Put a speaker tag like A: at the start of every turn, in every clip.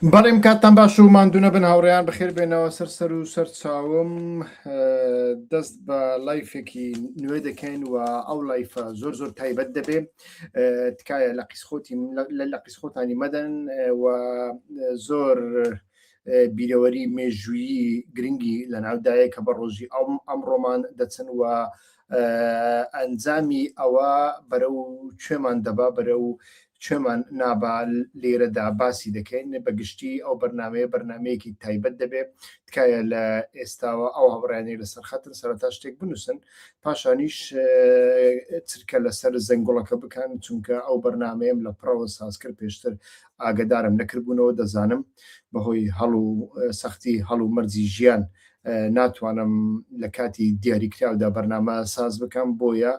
A: بەڵێم کاتتان باش و ماندوو نەبن هاوڕێیان بەخێر بێنەوە سەر سەر و سەر چاوم دەست بە live ێکی نوێ دەکەین و ئەو live ە زۆر زۆر تایبەت دەبێ تکایە لە قیسخۆتی لە قیسخۆتانی مەدەن و زۆر بیرەوەری مێژوویی گرنگی لە ناودایە کە بە ڕۆژی ئەم ئەمڕۆمان دەچن و ئەنجامی ئەوە بەرەو کوێمان دەبا بەرەو کوێمان نابا لێرەدا باسی دەکەین بە گشتی ئەو بەرنمەیە بەرنمەیەکی تایبەت دەبێت تکایە لە ئێستاوە ئەو هاوڕیانەی لەسەر خەتن سەرەتا شتێک بنووسن پاشانیش چرکە لەسەر زەنگوڵەکە بکەن چونکە ئەو بەرنمەیەم لە پڕەوە سازکرد پێشتر ئاگدارم نەکردبوونەوە دەزانم بەهۆی هەڵ و سەختی هەڵ و مەرجی ژیان ناتوانم لە کاتی دیاریکراودا بەرنامە ساز بکەم بۆیە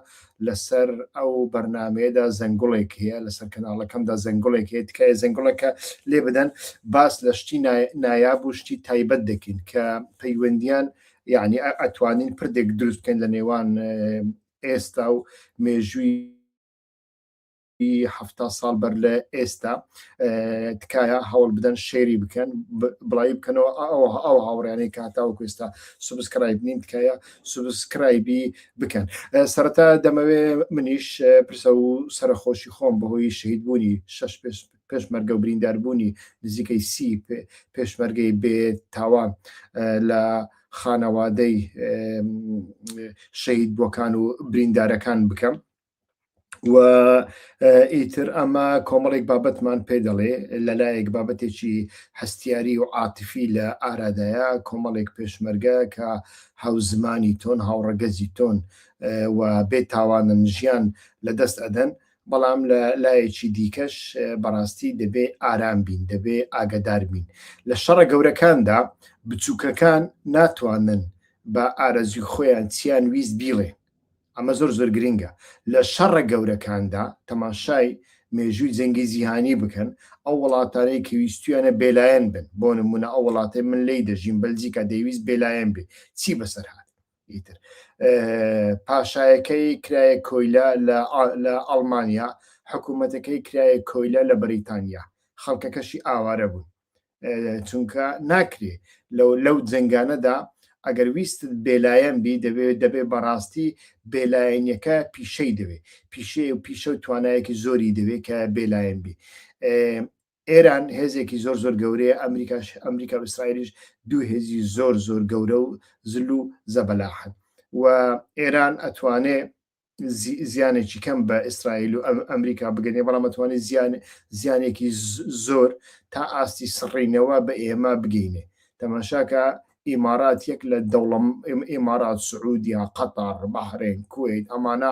A: لەسەر ئەو بەرنمەیەدا زەنگوڵێک هەیە لەسەر کەناڵەکەمدا زەنگوڵێک هەیە تکایە زەنگوڵەکە لێ بدەن باس لە شتی نایاب و شتی تایبەت دەکەین کە پەیوەندیان یعنی ئەتوانین پردێک دروست بکەین لە نێوان ئێستا و مێژووی 70 ساڵ بەر لە ئێستا تکایە هەوڵ بدەن share ی بکەن بڵاوی بکەنەوە ئەو هاوڕیانەی کە هەتاوەکو ئێستا subscribe نین تکایە subscribe ی بکەن سەرەتا دەمەوێ منیش پرسە و سەرەخۆشی خۆم بەهۆی شەهیدبوونی شەش پێش پێشمەرگە و برینداربوونی نزیکەی سی پێشمەرگەی بێ تاوان لە خانەوادەی شەهید بووەکان و بریندارەکان بکەم و ئیتر ئەمە کۆمەڵێک بابەتمان پێ دەڵێ لەلایەک بابەتێکی هەستیاری و عاتفی لە ئارادایە کۆمەڵێک پێشمەرگە کە هاوزمانی تۆن هاوڕەگەزی تۆن و بێ تاوانن ژیان لە دەست ئەدەن بەڵام لە لایەکی دیکەش بەڕاستی دەبێ ئارام بین دەبێ ئاگدار بین لە شەڕە گەورەکاندا بچووکەکان ناتوانن بە ئارەزوی خۆیان چیان ویست بیڵێن ئەمە زۆر زۆر گرنگە لە شەڕە گەورەکاندا تەماشای مێژووی جەنگی جیهانی بکەن ئەو وڵاتانەی کە ویستویانە بێلایەن بن بۆ نمونە ئەو وڵاتەی من لی دەژیم بەلجیکا دەیویست بێلایەن بێ چی بەسەر هات ئیتر پاشایەکەی کرایە کۆیلە لە ئەڵمانیا حکوومەتەکەی کرایە کۆیلە لە بەریتانیا خەڵکەکەشی ئاوارە بوون چونکە ناکرێ لەو لەو جەنگانەدا ئەگەر ویستت بێلایەن بی دەبێ دەبێ بەڕاستی بێلایەنیەکە پیشەی دەوێ پیشەیە و پیشە و توانایەکی زۆری دەوێ کە بێلایەن بی ئێران هێزێکی زۆر زۆر گەورەیە ئەمریکاش ئەمریکا و ئیسرائیلیش دوو هێزی زۆر زۆر گەورە و زل و زەبەلاحن و ئێران ئەتوانێ زیانێکی کەم بە ئیسرائیل و ئەمریکا بگەنێ بەڵام ئەتوانێت زیان زیانێکی زۆر تا ئاستی سڕینەوە بە ئێمە بگەینێ تەماشاکە ئیمارات یەک لە دەوڵەم ئیمارات سعودیا قەتەر بەحرێن کوەیت ئەمانە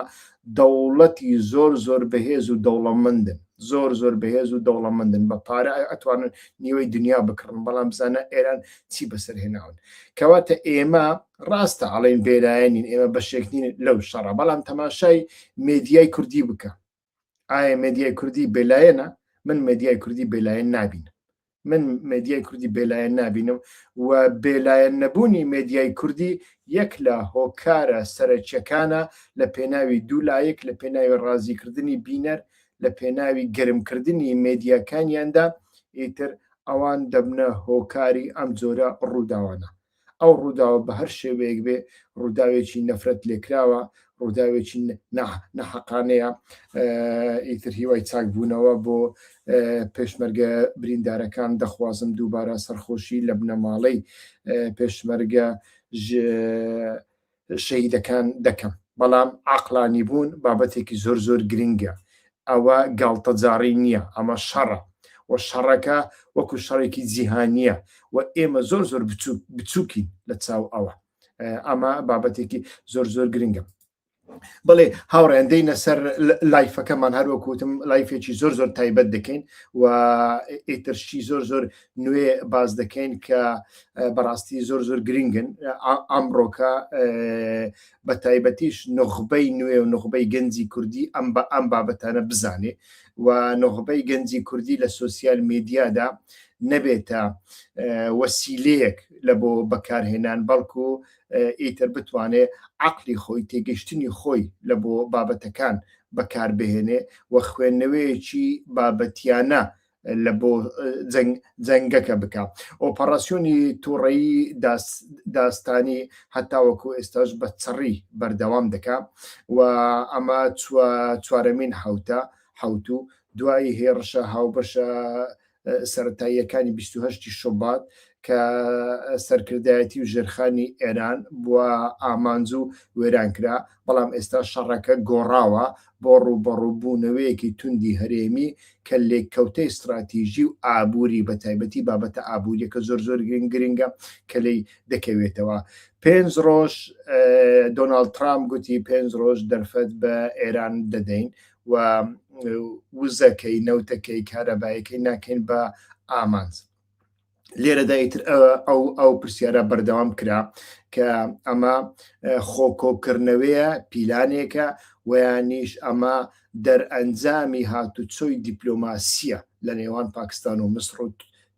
A: دەوڵەتی زۆر زۆر بەهێز و دەوڵەمەندن زۆر زۆر بەهێز و دەوڵەمەندن بە پارە ئەتوانن نیوەی دنیا بکڕن بەڵام بزانە ئێران چی بەسەر هێناون کەواتە ئێمە ڕاستە ئەڵێن بێلایەنین ئێمە بەشێک نین لەو شەڕە بەڵام تەماشای مێدیای کوردی بکە ئایا مێدیای کوردی بێلایەنە من مێدیای کوردی بێلایەن نابینم من مێدیای کوردی بێلایەن نابینم و بێلایەن نەبوونی مێدیای کوردی یەک لە هۆکارە سەرەکیەکانە لە پێناوی دوو لایەک لە پێناوی ڕازیکردنی بینەر لە پێناوی گەرمکردنی مێدیاکانیاندا ئیتر ئەوان دەبنە هۆکاری ئەم جۆرە ڕووداوانە ئەو ڕووداوە بە هەر شێوەیەک بێ ڕووداوێکی نەفرەت لێکراوە، ڕووداوێکی ناحەقانەیە، ئیتر هیوای چاکبوونەوە بۆ پێشمەرگە بریندارەکان دەخوازم، دووبارە سەرخۆشی لە بنەماڵەی پێشمەرگە شەهیدەکان دەکەم بەڵام عەقڵانی بوون بابەتێکی زۆر زۆر گرنگە ئەوە گاڵتەجاڕی نییە ئەمە شەڕە و شەڕەکە وەکو شەڕێکی جیهانیە و ئێمە زۆر زۆر بچووکین لە چاو ئەوە ئەمە بابەتێکی زۆر زۆر گرنگە بەڵێ هاوڕێن دێینە سەر live ەکەمان هەروەکوتم live ێکی زۆر زۆر تایبەت دەکەین و ئیترشی زۆر زۆر نوێ باز دەکەین کە بەڕاستی زۆر زۆر گرنگن ئەمڕۆکە بە تایبەتیش نخبەی نوێ و نخبەی گەنجی کوردی ئەم بە ئەم بابەتانە بزانێ و نخبەی گەنجی کوردی لە سۆسیال میدیادا نەبێتە وەسیلەیەک لە بۆ بەکارهێنان بەڵکو ئیتر بتوانێ عەقلی خۆی تێگەشتنی خۆی لە بۆ بابەتەکان بەکاربهێنێ و خوێندنەوەیەکی بابەتیانە. لە بۆ جەنگەکە بکە. ئۆپەڕاسیۆنی توڕەیی داستانی هەتاوەکو ئێستاش بە چڕی بەردەوام دەکا و ئەمە چوارەمین حوتە حوتوو دوای هێڕشە هاوبەشە سەرەتاییەکانی 28 شوبات کە سەرکردایەتی و ژێرخانی ئێران بووە ئامانج و وێران کرا، بەڵام ئێستا شەڕەکە گۆڕاوە بۆ ڕووبەڕووبوونەوەیەکی توندی هەرێمی کە لێککەوتەی ستراتیژی و ئابووری بە تایبەتی بابەتە ئابووریەکە زۆر زۆر گرنگ گرنگە کە لێی دەکەوێتەوە. پێنج ڕۆژ دۆناڵد ترامپ گوتی پێنج ڕۆژ دەرفەت بە ئێران دەدەین و وزەکەی نەوتەکەی کارەبایەکەی ناکەین بە ئامانج. لێرەدا ئیتر ئەو ئەو پرسیارە بەردەوام کرا کە ئەمە خۆکۆکردنەوەیە پیلانێکە ویانیش ئەمە دەرئەنجامی هاتوچۆی دیپلۆماسیە لە نێوان پاکستان و مسر و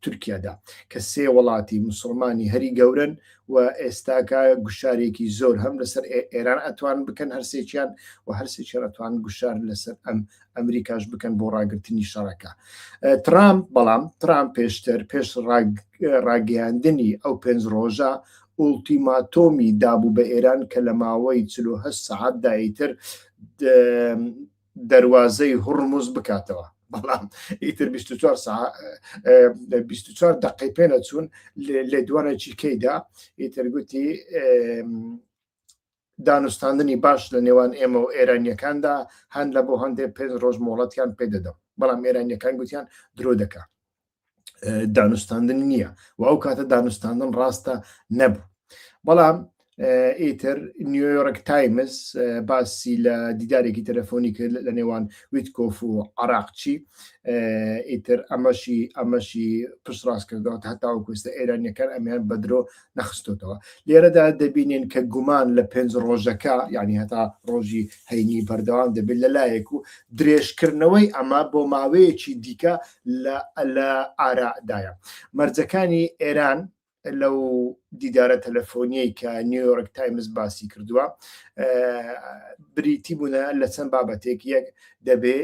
A: تورکیادا کە سێ وڵاتی مسلمانی هەری گەورن و ئێستاکە گوشارێکی زۆر هەم لەسەر ئێران ئەتوان بکەن هەرسێکیان و هەرسێکیان ئەتوان گوشار لەسەر ئەم ئەمریکاش بکەن بۆ ڕاگرتنی شەڕەکە ترامپ بەڵام ترامپ پێشتر پێش ڕاگەیاندنی ئەو پێنج ڕۆژە ئوڵتیماتۆمی دابوو بە ئێران کە لە ماوەی 48 سەعاتدا ئیتر دەروازەی هوڕمز بکاتەوە بەڵام ئیتر 24 24 دقی پێ نەچوون لێدوانێکی کەیدا ئیتر گوتی دانوستاندنی باش لە نێوان ئێمە و ئێرانیەکاندا هەن لە بۆ هەندێک پێنج ڕۆژ مۆڵەتیان پێ دەدەم بەڵام ئێرانیەکان گوتیان درۆ دەکا دانوستاندن نییە و ئەو کاتە دانوستاندن ڕاستە نەبوو بەڵام ئیتر نیویۆرک تایمز باسی لە دیدارێکی تەلەفۆنی کرد لە نێوان ویتکۆف و عراقچی ئیتر ئەمەشی ئەمەشی پشتڕاست کردەوە هەتاوەکو ئێستا ئێرانیەکان ئەمیان بە درۆ نەخستۆتەوە لێرەدا دەبینین کە گومان لە پێنج ڕۆژەکە یعنی هەتا ڕۆژی هەینی بەردەوام دەبێت لەلایەک و درێژکردنەوەی ئەمە بۆ ماوەیەکی دیکە لە ئارادایە مەرجەکانی ئێران لەو دیدارە تەلەفۆنیەی کە نیویۆرک تایمز باسی کردووە بریتی بوونە لە چەند بابەتێک یەک دەبێ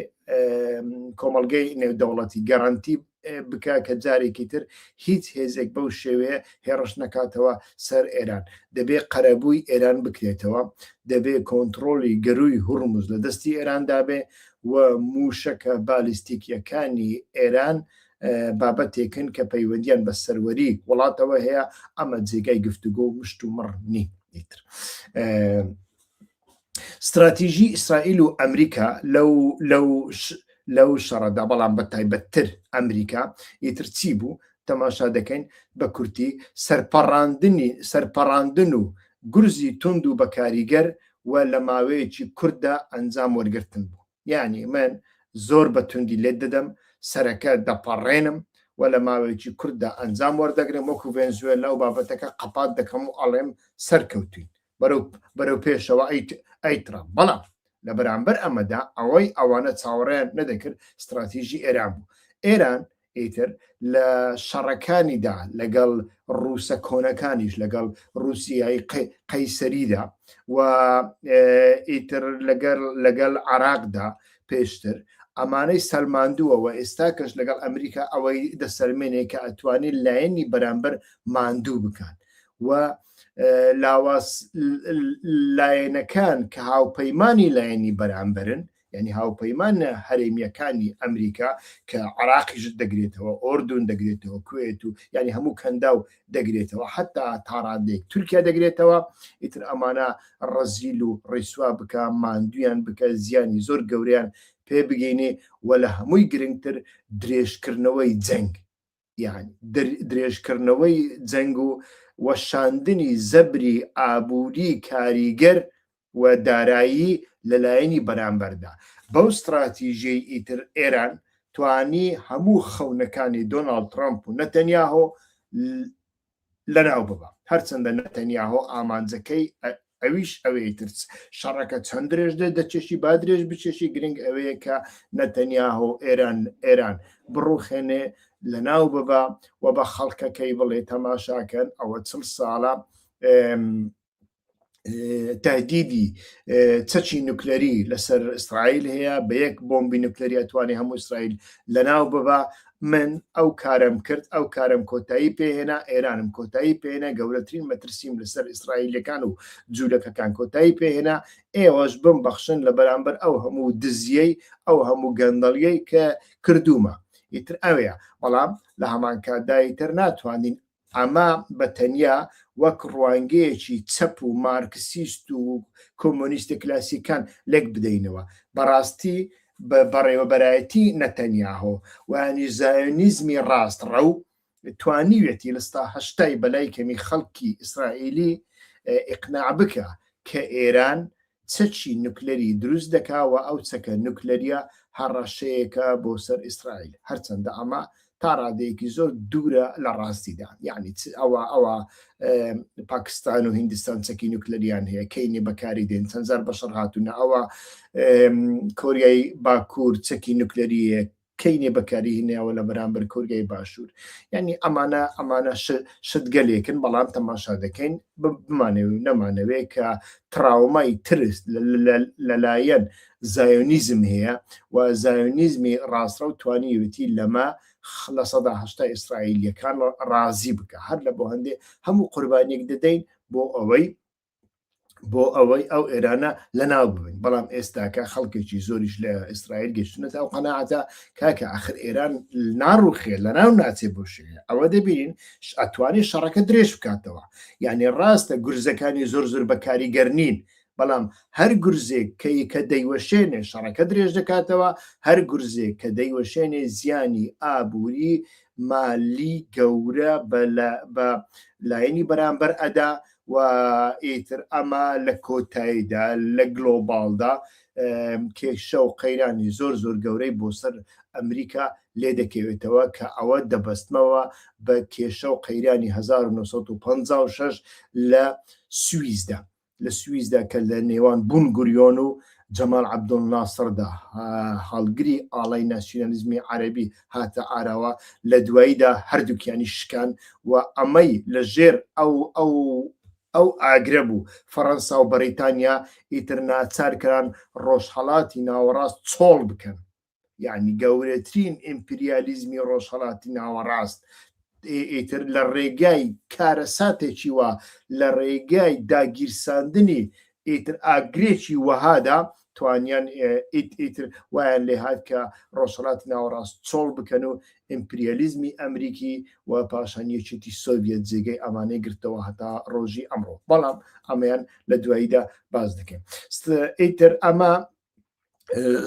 A: کۆمەڵگەی نێودەوڵەتی گەرانتی بکە کە جارێکی تر هیچ هێزێک بەو شێوەیە هێڕش نەکاتەوە سەر ئێران دەبێ قەرەبووی ئێران بکرێتەوە دەبێ کۆنتترۆلی گەروی هورمز لە دەستی ئێراندا بێ و موشەکە بالیستیکیەکانی ئێران بابەتێکن کە پەیوەندیان بە سەروەری وڵاتەوە هەیە ئەمە جێگای گفتوگۆ و مشت و مڕ نین ئیتر ستراتیژی ئیسرائیل و ئەمریکا لەو لەو لەو شەڕەدا بەڵام بە تایبەتتر ئەمریکا ئیتر چی بوو تەماشا دەکەین بە کورتی سەرپەڕاندنی سەرپەڕاندن و گورزی توند و بەکاریگەر و لە ماوەیەکی کورتدا ئەنجام وەرگرتن بوو یعنی من زۆر بە توندی لێت دەدەم سەرەکە دەپەڕێنم و لە ماوەیەکی کورتدا ئەنجام وەردەگرم وەکو ڤێنزوێلا و بابەتەکە قەپات دەکەم و ئەڵێم سەرکەوتوین بەرەو بەرەو پێشەوە ئەی ترامپ بەڵام لە بەرامبەر ئەمەدا ئەوەی ئەوانە چاوەڕێیان نەدەکرد ستراتیژی ئێران بوو ئێران ئیتر لە شەڕەکانیدا لەگەڵ ڕووسە کۆنەکانیش لەگەڵ ڕووسیای قەیسەریدا و ئیتر لەگەڵ لەگەڵ عراقدا پێشتر ئەمانەی سەلماندووە و ئێستا کەش لەگەڵ ئەمریکا ئەوەی دەسەلمێنێ کە ئەتوانێت لایەنی بەرامبەر ماندوو بکات و لاواز لایەنەکان کە هاوپەیمانی لایەنی بەرامبەرن یعنی هاوپەیمانە هەرێمیەکانی ئەمریکا کە عراقیش دەگرێتەوە ئۆردون دەگرێتەوە کوێت و یعنی هەموو کەندا و دەگرێتەوە حتا تاڕادێک تورکیا دەگرێتەوە ئیتر ئەمانە ڕەزیل و ڕیسوا بکە ماندویان بکە زیانی زۆر گەوریان پێ بگەینێ و لە هەمووی گرنگتر درێژکردنەوەی جەنگ یان درێژکردنەوەی جەنگ و وەشاندنی زەبری ئابووری کاریگەر و دارایی لەلایەنی بەرامبەردا. بەو ستراتیژیەی ئیتر ئێران توانی هەموو خەونەکانی دۆناڵد ترەمپ و نەتەنیاهۆ لەناو ببا. هەرچەندە نەتەنیاهۆ ئامانجەکەی ئەویش ئەوەیە تر شەڕەکە چەند درێژ دەچێشی با درێژ بچێشی گرنگ ئەوەیە کە نەتەنیاهۆ ئێران ئێران بڕوخێنێ لەناو ببا و بە خەڵکەکەی بڵێ تەماشاکەن ئەوە چل ساڵە. تهدیدی چەکی نوکلەری لەسەر ئیسرائیل هەیە بە یەک بۆمبی نوکلەری ئەتوانێ هەموو ئیسرائیل لەناو ببا من ئەو کارم کرد ئەو کارم کۆتایی پێهێنا ئێرانم کۆتایی پێهێنا گەورەترین مەترسیم لەسەر ئیسرائیلەکان و جوولەکەکان کۆتایی پێهێنا ئێوەش بم بەخشن لە بەرامبەر ئەو هەموو دزیەی ئەو هەموو گەندەڵیەی کە کردومە ئیتر ئەوەیە بەڵام لە هەمان کاتدا ئیتر ناتوانین ئەمە بە تەنیا وەک ڕوانگەیەکی چەپ و مارکسیست و کۆمۆنیستە کلاسیکان لێک بدەینەوە. بەڕاستی بە بەڕێوەبەرایەتی نەتەنیاهۆ و یانیش زایۆنیزمی ڕاستڕەو توانیویەتی لەستا هەشتای بەلای کەمی خەڵکی ئیسرائیلی ئیقناع بکا کە ئێران چەکی نوکلەری دروست دەکا و ئەو چەکە نوکلەریە هەڕەشەیەکە بۆ سەر ئیسرائیل هەرچەندە ئەمە تا ڕادەیەکی زۆر دوورە لە ڕاستیدا یعنی ئەوە ئەوە پاکستان و هیندستان چەکی نوکلەریان هەیە کەینێ بەکاری دێن چەندجار بەشەڕ هاتوونە ئەوە کۆریای باکوور چەکی نوکلەریە کەینێ بەکاری هێناوە لە بەرامبەر کۆریای باشوور یعنی ئەمانە ئەمانە شتگەلێکن بەڵام تەماشا دەکەین بمانەوێ و نەمانەوێ کە تراومای ترس لەلایەن زایۆنیزم هەیە و زایۆنیزمی ڕاستڕەو توانیوێتی لەمە 80% ئیسرائیلیەکان ڕازی بکە هەر لە بۆ هەندێ هەموو قوربانیەک دەدەین بۆ ئەوەی بۆ ئەوەی ئەو ئێرانە لەناو ببین بەڵام ئێستاکە خەڵکێکی زۆریش لە ئیسرائیل گەشتونەتە ئەو قەناعەتە کاکە ئاخر ئێران ناڕوخێ لەناو ناچێ بۆ شێ ئەوە دەبینین ئەتوانێت شەڕەکە درێژ بکاتەوە یعنی ڕاستە گورزەکانی زۆر زۆر بەکاریگەر نین بەڵام هەر گورزێک کە کە دەیوەشێنێ شەڕەکە درێژ دەکاتەوە هەر گورزێک کە دەیوەشێنێ زیانی ئابووری مالی گەورە بە لایەنی بەرامبەر ئەدا و ئیتر ئەمە لە کۆتاییدا لە گلۆباڵدا کێشە و قەیرانی زۆر زۆر گەورەی بۆ سەر ئەمریکا لێ دەکەوێتەوە کە ئەوە دەبەستمەوە بە کێشە و قەیرانی 1956 لە سوئیسدا لە سوئیسدا کە لە نێوان بون گوریۆن و جەمال عەبدولناسڕدا هەڵگری ئاڵای ناسیونالیزمی عەرەبی هاتە ئاراوە، لە دواییدا هەردووکیانی شکان و ئەمەی لە ژێر ئەو ئەو ئەو ئاگرە بوو فەڕەنسا و بەریتانیا ئیتر ناچار کران ڕۆژهەڵاتی ناوەڕاست چۆڵ بکەن. یعنی گەورەترین ئیمپریالیزمی ڕۆژهەڵاتی ناوەڕاست ئیتر لە ڕێگای کارەساتێکی وا لە ڕێگای داگیرساندنی ئیتر ئاگرێکی وەهادا توانیان ئیتر وایان لێهات کە ڕۆژهەڵاتی ناوەڕاست چۆڵ بکەن و ئیمپریالیزمی ئەمریکی و پاشان یەکێتی سۆڤیەت جێگەی ئەمانەی گرتەوە هەتا ڕۆژی ئەمڕۆ بەڵام ئەمەیان لە دواییدا باس دەکەین ئیتر ئەمە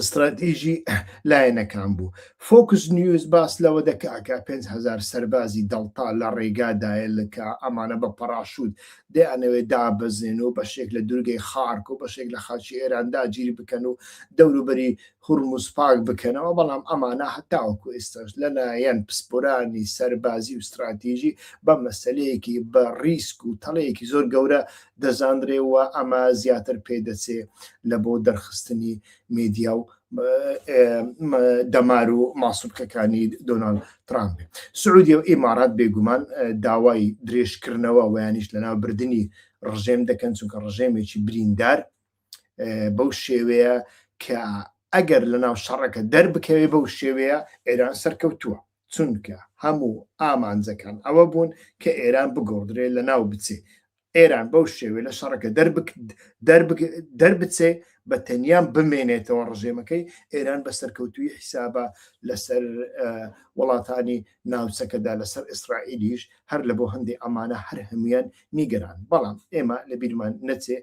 A: ستراتیژی لایەنەکان بوو. فۆکس نیوز باس لەوە دەکا کە 5000 سەربازی دەڵتا لە ڕێگادایە کە ئەمانە بە پەڕاشوت دەیانەوێت دابەزێن و بەشێک لە دورگەی خارک و بەشێک لە خاکی ئێران داگیر بکەن و دەوروبەری هورمز پاک بکەنەوە، بەڵام ئەمانە هەتاوەکو ئێستاش لەلایەن پسپۆرانی سەربازی و ستراتیژی بە مەسەلەیەکی بە ڕیسک و تەڵەیەکی زۆر گەورە دەزانرێ و ئەمە زیاتر پێدەچێ لە بۆ دەرخستنی میدیا و دەمار و ماسولکەکانی دۆناڵد ترامپ بێ. سعودیە و ئیمارات بێگومان داوای درێژکردنەوە ویانیش لەناوبردنی ڕژێم دەکەن چونکە ڕژێمێکی بریندار بەو شێوەیە کە ئەگەر لەناو شەڕەکە دەربکەوێ بەو شێوەیە ئێران سەرکەوتووە چونکە هەموو ئامانجەکان ئەوە بوون کە ئێران بگۆڕدرێ لەناو بچێ ئێران بەو شێوێ لە شەڕەکە دەربچێ بە تەنیا بمێنێتەوە ڕژێمەکەی ئێران بە سەرکەوتوی حیسابە لەسەر وڵاتانی ناوچەکەدا لەسەر ئیسرائیلیش هەر لە بۆ هەندێک ئەمانە هەر هەمویان نیگەران بەڵام ئێمە لە بیرمان نەچێ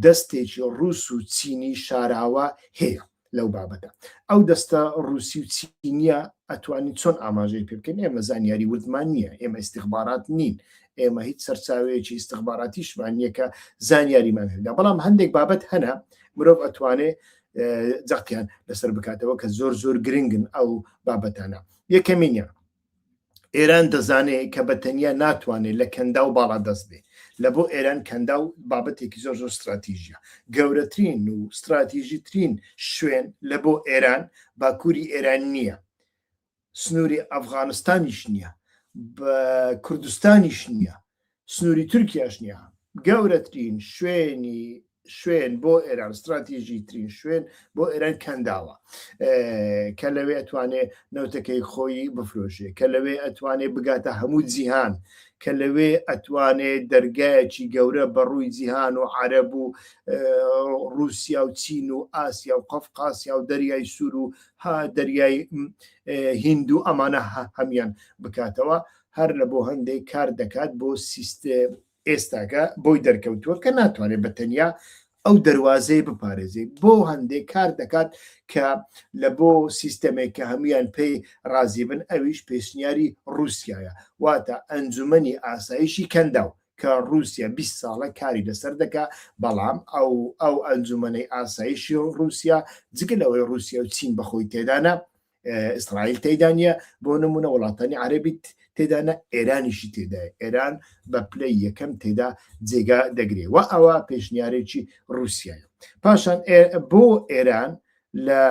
A: دەستێکی ڕوس و چینی شاراوە هەیە لەو بابەتە ئەو دەستە ڕوسی و چینیە ئەتوانین چۆن ئاماژەی پێ بکەین ئێمە زانیاری وردمان نییە ئێمە ئیستیخبارات نین ئێمە هیچ سەرچاوەیەکی ئیستیخباراتیشمان نییە کە زانیاریمان هەیە بەڵام هەندێک بابەت هەنە مرۆڤ ئەتوانێ جەختیان لەسەر بکاتەوە کە زۆر زۆر گرنگن ئەو بابەتانە یەکەمینیان ئێران دەزانێ کە بە تەنیا ناتوانێت لە کەنداو باڵا دەست بێ. لە بۆ ئێران کەنداو بابەتێکی زۆر زۆر ستراتیژیە. گەورەترین و ستراتیژیترین شوێن لە بۆ ئێران باکووری ئێران نییە. سنووری ئەفغانستانیش نییە. کوردستانیش نییە. سنووری تورکیاش نییە. گەورەترین شوێنی شوێن بۆ ئێران ستراتیژی ترین شوێن بۆ ئێران کەنداوە کە لەوێ ئەتوانێ نەوتەکەی خۆی بفرۆشێ کە لەوێ ئەتوانێ بگاتە هەموو جیهان کە لەوێ ئەتوانێ دەرگایەکی گەورە بە ڕووی جیهان و عەرەب و ڕووسیا و چین و ئاسیا و قەفقاسیا و دەریای سوور و ها دەریای هیند و ئەمانە هەمیان بکاتەوە هەر لە بۆ هەندێک کار دەکات بۆ سیستێ ئێستاکە بۆی دەرکەوتووە کە ناتوانێت بە تەنیا ئەو دەواازەی بپارێزێ بۆ هەندێک کار دەکات کە لە بۆ سیستەمێک کە هەمویان پێی ڕازی بن ئەویش پێشنیاری رووسایە واتە ئەنجومنی ئاسایشی کەنداو کە رووسیا 20 ساڵە کاری لەسەر دەکا بەڵام ئەو ئەو ئەنجومەنەی ئاسایشی رووسیا جگە لەوەی رووسیا و چین بەخۆی تێدانە ئیسرائیل تێدا نییە بۆ نمونە وڵاتانی عەربی تێدانە ئێرانیشی تێدایە ئێران بە پلەی یەکەم تێدا جێگا دەگرێ و ئەوە پێشنیارێکی رووسایە پاشان بۆ ئێران لە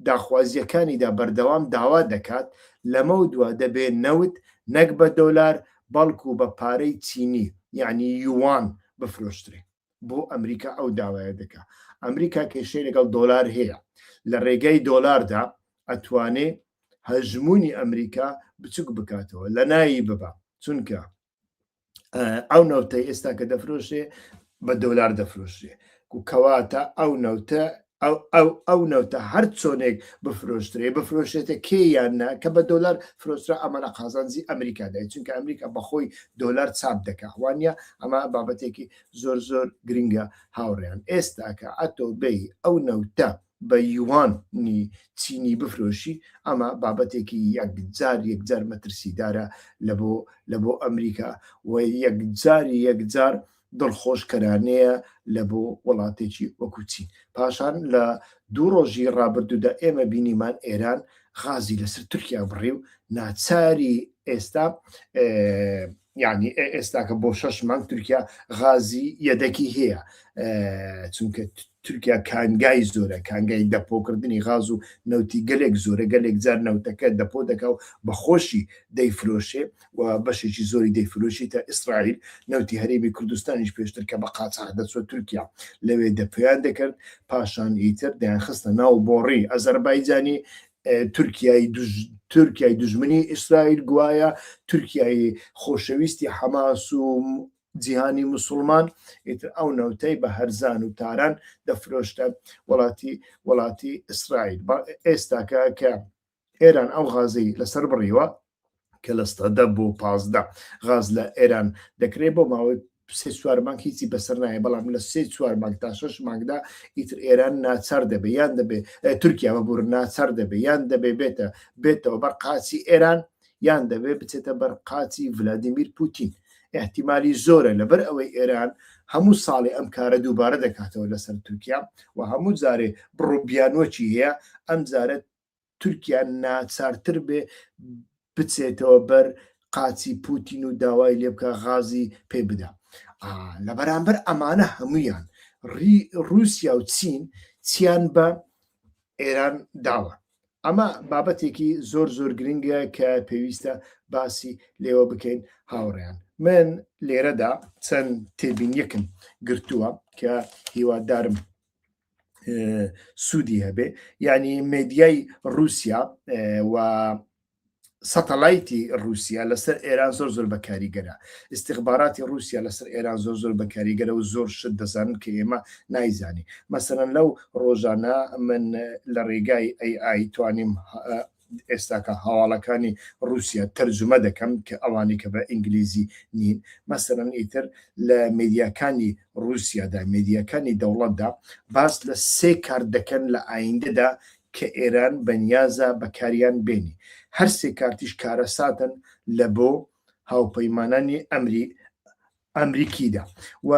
A: داخوازیەکانیدا بەردەوام داوا دەکات لەمە و دوا دەبێ نەوت نەک بە دۆلار بەڵکو بە پارەی چینی یعنی یوان بفرۆشترێ بۆ ئەمریکا ئەو داوایە دەکا ئەمریکا کێشەی لەگەڵ دۆلار هەیە لە ڕێگەی دۆلاردا ئەتوانێ هەژمونی ئەمریکا بچوک بکاتەوە لە ناوی ببا چونکە ئەو نەوتەی ئێستا کە دەفرۆشێ بە دۆلار دەفرۆشێ و کەواتە ئەو نەوتە ئەو ئەو ئەو نەوتە هەر چۆنێک بفرۆشترێ بفرۆشێتە کێ یان نا کە بە دۆلار فرۆشرا ئەمە لە قازانجی ئەمریکادای چونکە ئەمریکا بەخۆی دۆلار چاپ دەکا وانە ئەمە بابەتێکی زۆر زۆر گرنگە هاوڕێیان ئێستاکە ئەتۆ بێی ئەو نەوتە بە یوانی چینی بفرۆشی ئەمە بابەتێکی یەکجار یەکجار مەترسیدارە لە بۆ لە بۆ ئەمریکا و یەکجار یەکجار دڵخۆشکەرانەیە لە بۆ وڵاتێکی وەکو چین. پاشان لە دوو ڕۆژی ڕابردوودا ئێمە بینیمان ئێران غازی لەسەر تورکیا بڕی و ناچاری ئێستا یعنی ئێستاکە بۆ شەش مانگ تورکیا غازی یەدەکی هەیە چونکە تورکیا کانگای زۆرە کانگای دەپۆکردنی غاز و نەوتی گەلێک زۆرە گەلێک جار نەوتەکە دەپۆ دەکا و بەخۆشی دەیفرۆشێ و بەشێکی زۆری دەیفرۆشیتە ئیسرائیل، نەوتی هەرێمی کوردستانیش پێشتر کە بە قاچاخ دەچووە تورکیا لەوێ دەپۆیان دەکرد، پاشان ئیتر دەیانخستە ناو بۆڕی ئەزەربایجانی تورکیای تورکیای دوژمنی ئیسرائیل گوایە تورکیای خۆشەویستی حەماس و جیهانی مسوڵمان ئیتر ئەو نەوتەی بە هەرزان و تاران دەفرۆشتە وڵاتی وڵاتی ئیسرائیل ئێستاکە کە ئێران ئەو غازەی لەسەر بڕیوە کە لە 10 بۆ 15 غاز لە ئێران دەکرێت بۆ ماوەی سێ چوار مانگ هیچی بەسەر نایە بەڵام لە سێ چوار مانگ تا شەش مانگدا ئیتر ئێران ناچار دەبێ یان دەبێ تورکیا ببور ناچار دەبێ یان دەبێ بێتە بێتەوە بەر قاچی ئێران یان دەبێ بچێتە بەر قاچی ڤلادیمیر پوتین ئیحتیمالی زۆرە لەبەر ئەوەی ئێران هەموو ساڵێ ئەم کارە دووبارە دەکاتەوە لەسەر تورکیا و هەموو جارێ بڕوبیانوەکی هەیە ئەم جارە تورکیا ناچارتر بێ بچێتەوە بەر قاچی پوتین و داوای لێ بکە غازی پێ بدا لە بەرامبەر ئەمانە هەمویان ڕووسیا و چین چیان بە ئێران داوە ئەمە بابەتێکی زۆر زۆر گرنگە کە پێویستە باسی لێوە بکەین هاوڕێیان من لێرەدا چەند تێبینیەکم گرتووە کە هیوادارم سوودی هەبێ یعنی مێدیای رووسیا و سەتەلایتی ڕووسیا لەسەر ئێران زۆر زۆر بەکاریگەرە ئیستیخباراتی ڕووسیا لەسەر ئێران زۆر زۆر بەکاریگەرە و زۆر شت دەزانن کە ئێمە نایزانی مەسەلەن لەو ڕۆژانە من لە ڕێگای ئەی ئای توانیم ئێستاکە هەواڵەکانی ڕووسیا تەرجومە دەکەم کە ئەوانەی کە بە ئینگلیزی نین مەسەلەن ئیتر لە مێدیاکانی ڕووسیادا مێدیاکانی دەوڵەتدا باس لە سێ کار دەکەن لە ئایندەدا کە ئێران بەنیازە بەکاریان بێنی هەر سێ کارتیش کارەساتن لە بۆ هاوپەیمانانی ئەمری ئەمریکیدا و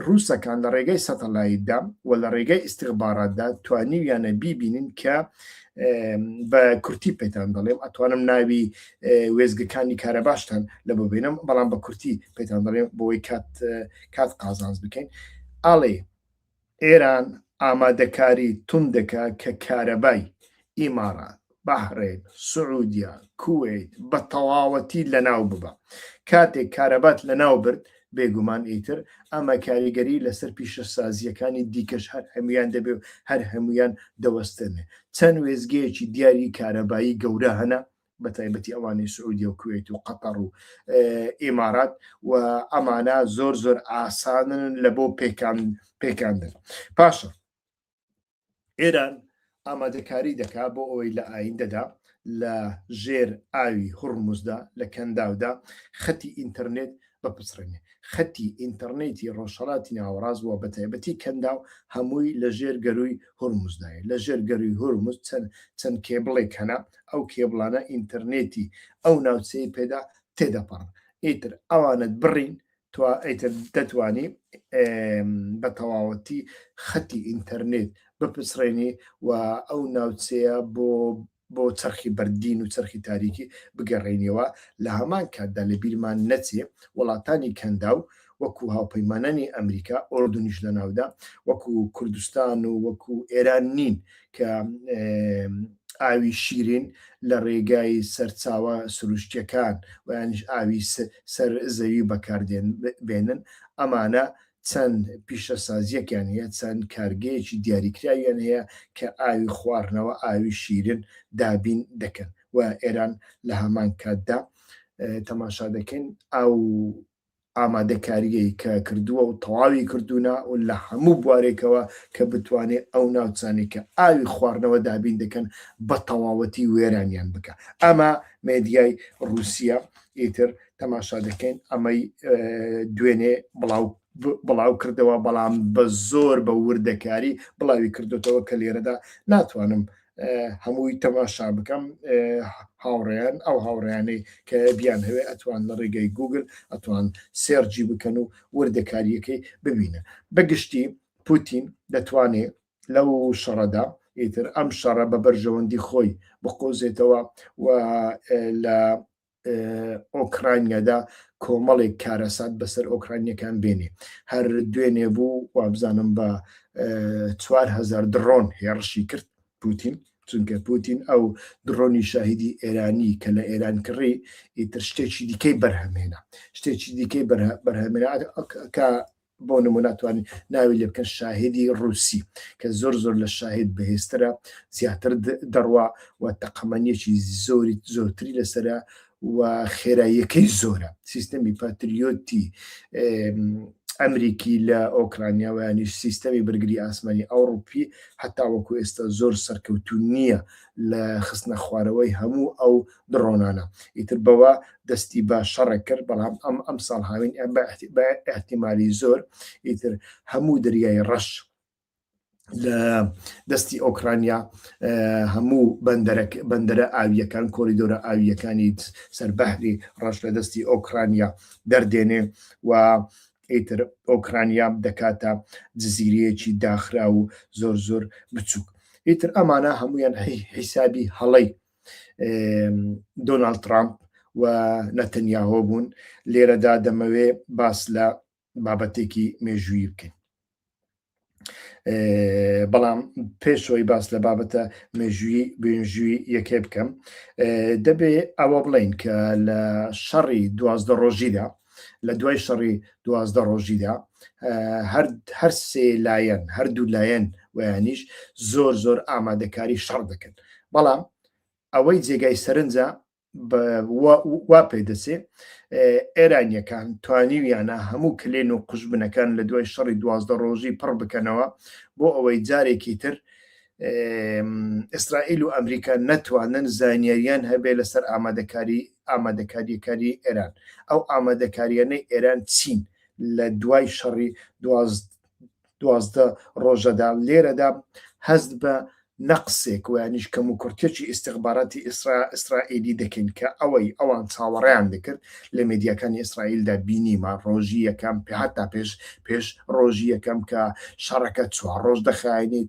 A: ڕووسەکان لە ڕێگەی سەتەلایتدا و لە ڕێگەی ئیستیخباراتدا توانیویانە بیبینن کە بە کورتی پێتان دەڵێم ئەتوانم ناوی وێزگەکانی کارەباشتان لە بۆ بێنم بەڵام بە کورتی پێتان دەڵێم بۆی کات کات قازانج بکەین ئاڵێ ئێران ئامادەکاری توند دەکا کە کارەبای ئیمارات، بەحرەین، سعودیە، کوەیت بە تەواوەتی لەناو ببا. کاتێک کارەبات لەناو برد، بێگومان ئیتر ئەمە کاریگەری لەسەر پیشەسازییەکانی دیکەش هەر هەموویان دەبێ و هەر هەموویان دەوەستێنێ. چەند وێستگەیەکی دیاری کارەبایی گەورە هەنە، بە تایبەتی ئەوانەی سعودیە و کوێت و قەتەڕ و ئیمارات و ئەمانە زۆر زۆر ئاسانن لە بۆ پێکان پێکاندن. پاشان ئێران ئامادەکاری دەکا بۆ ئەوەی لە ئایندەدا لە ژێر ئاوی هوڕمزدا لە کەنداودا خەتی ئینتەرنێت بپچڕێنێ. خەتی ئینتەرنێتی ڕۆژهەڵاتی ناوەڕاست و بەتایبەتی کەنداو هەمووی لە ژێر گەرووی هورمزدایە. لە ژێر گەرووی هورمز چەند چەند کێبڵێک هەنە، ئەو کێبڵانە ئینتەرنێتی ئەو ناوچەیە پێدا تێدەپەڕن. ئیتر ئەوانت بڕین ئیتر دەتوانی بە تەواوەتی خەتی ئینتەرنێت بپچڕێنی و ئەو ناوچەیە بۆ بۆ چەرخی بەردین و چەرخی تاریکی بگەڕێنیەوە، لە هەمان کاتدا لە بیرمان نەچێ وڵاتانی کەنداو وەکو هاوپەیمانانی ئەمریکا، ئۆردونیش لەناودا، وەکو کوردستان و وەکو ئێران نین کە ئاوی شیرین لە ڕێگای سەرچاوە سروشتیەکان و یانیش ئاوی سەر زەوی بەکاردێن بێنن، ئەمانە چەند پیشەسازیەکیان هەیە، چەند کارگەیەکی دیاریکراویان هەیە کە ئاوی خواردنەوە، ئاوی شیرن دابین دەکەن و ئێران لە هەمان کاتدا تەماشا دەکەین ئەو ئامادەکاریەی کە کردووە و تەواوی کردوونە و لە هەموو بوارێکەوە کە بتوانێت ئەو ناوچانەی کە ئاوی خواردنەوە دابین دەکەن بە تەواوەتی وێرانیان بکە. ئەمە مێدیای ڕووسیە ئیتر تەماشا دەکەین ئەمەی دوێنێ بڵاو بڵاو کردەوە بەڵام بە زۆر بە وردەکاری بڵاوی کردوتەوە کە لێرەدا ناتوانم هەمووی تەماشا بکەم هاوڕێیان ئەو هاوڕیانەی کە بیان هەوێ ئەتوان لە ڕێگەی گوگل ئەتوان search ی بکەن و وردەکاریەکەی ببینە بەگشتی پوتین دەتوانێت لەو شەڕەدا ئیتر ئەم شەڕە بە بەرژەوەندی خۆی بقۆزێتەوە و لە ئۆکرانیادا کۆمەڵێک کارەسات بەسەر ئۆکرانیەکان بێنێ هەر دوێنێ بوو وابزانم بە 4هزار دڕۆن هێڕشی کرد پوتین چونکە پوتین ئەو دڕۆنی شاهیدی ئێرانی کە لە ئێران کڕی ئیتر شتێکی دیکەی بەرهەمێنا شتێکی دیکەی بەرهەمێنا کە بۆ نمونە توانین ناوی لێ بکەن شاهدی ڕووسی کە زۆر زۆر لە شاهد بەهێزترە زیاتر دەڕوا و تەقەمەنیەکی زۆری زۆرتری لەسرە و خێراییەکەی زۆرە سیستەمی پاتریۆتی ئەمریکی لە ئۆکرانیا و یانیش سیستەمی بەرگری ئاسمانی ئەوروپی هەتا وەکو ئێستا زۆر سەرکەوتو نییە لە خستنە خوارەوەی هەموو ئەو دڕۆنانە ئیتر بەوە دەستی بە شەڕێک کرد بەڵام ئەم ئەم ساڵ هاوین بە احتیمالی زۆر ئیتر هەموو دەریای ڕەش لە دەستی ئۆکرانیا هەموو بەندەرەک بەندەرە ئاویەکان کۆریدۆرە ئاویەکانی سەربەهری ڕەش لە دەستی ئۆکرانیا دەردێنێ و ئیتر ئۆکرانیا دەکاتە جززیرەیەکی داخرا و زۆر زۆر بچووک ئیتر ئەمانە هەمویان حیسابی هەڵەی دۆناڵد ترامپ و نەتەنیاهۆ بوون لێرەدا دەمەوێ باس لە بابەتێکی مێژوویی بکەین بەڵام پێشەوەی باس لە بابەتە مێژووی بێنژووی یەکێ بکەم دەبێ ئەوە بڵین کە لە شەڕی دوازدە ڕۆژیدا لە دوای شەڕی دوازدە ڕۆژیدا هەر سێ لایەن هەردوو لایەن ویانیش زۆر زۆر ئامادەکاری شەڕ دەکەن بەڵام ئەوەی جێگای سەرنجە وا پێ دەچێ ئێرانیەکان توانیویانە هەموو کلێن و قوژبنەکان لە دوای شەڕی دوازدە ڕۆژی پڕ بکەنەوە بۆ ئەوەی جارێکی تر ئیسرائیل و ئەمریکا نەتوانن زانیاریان هەبێ لەسەر ئامادەکاری ئامادەکاریەکانی ئێران ئەو ئامادەکاریانەی ئێران چین لە دوای شەڕی 12 ڕۆژەدا لێرەدا هەست بە نەقسێک و یانیش کەموکورتیەکی ئیستخباراتی ئیسرائیلی دەکەین کە ئەوەی ئەوان چاوەڕێیان دەکرد لە مێدیاکانی ئیسرائیلدا بینیمان ڕۆژی یەکەم پێ هەتا پێش پێش ڕۆژی یەکەم کە شەڕەکە چوار ڕۆژ دەخایەنی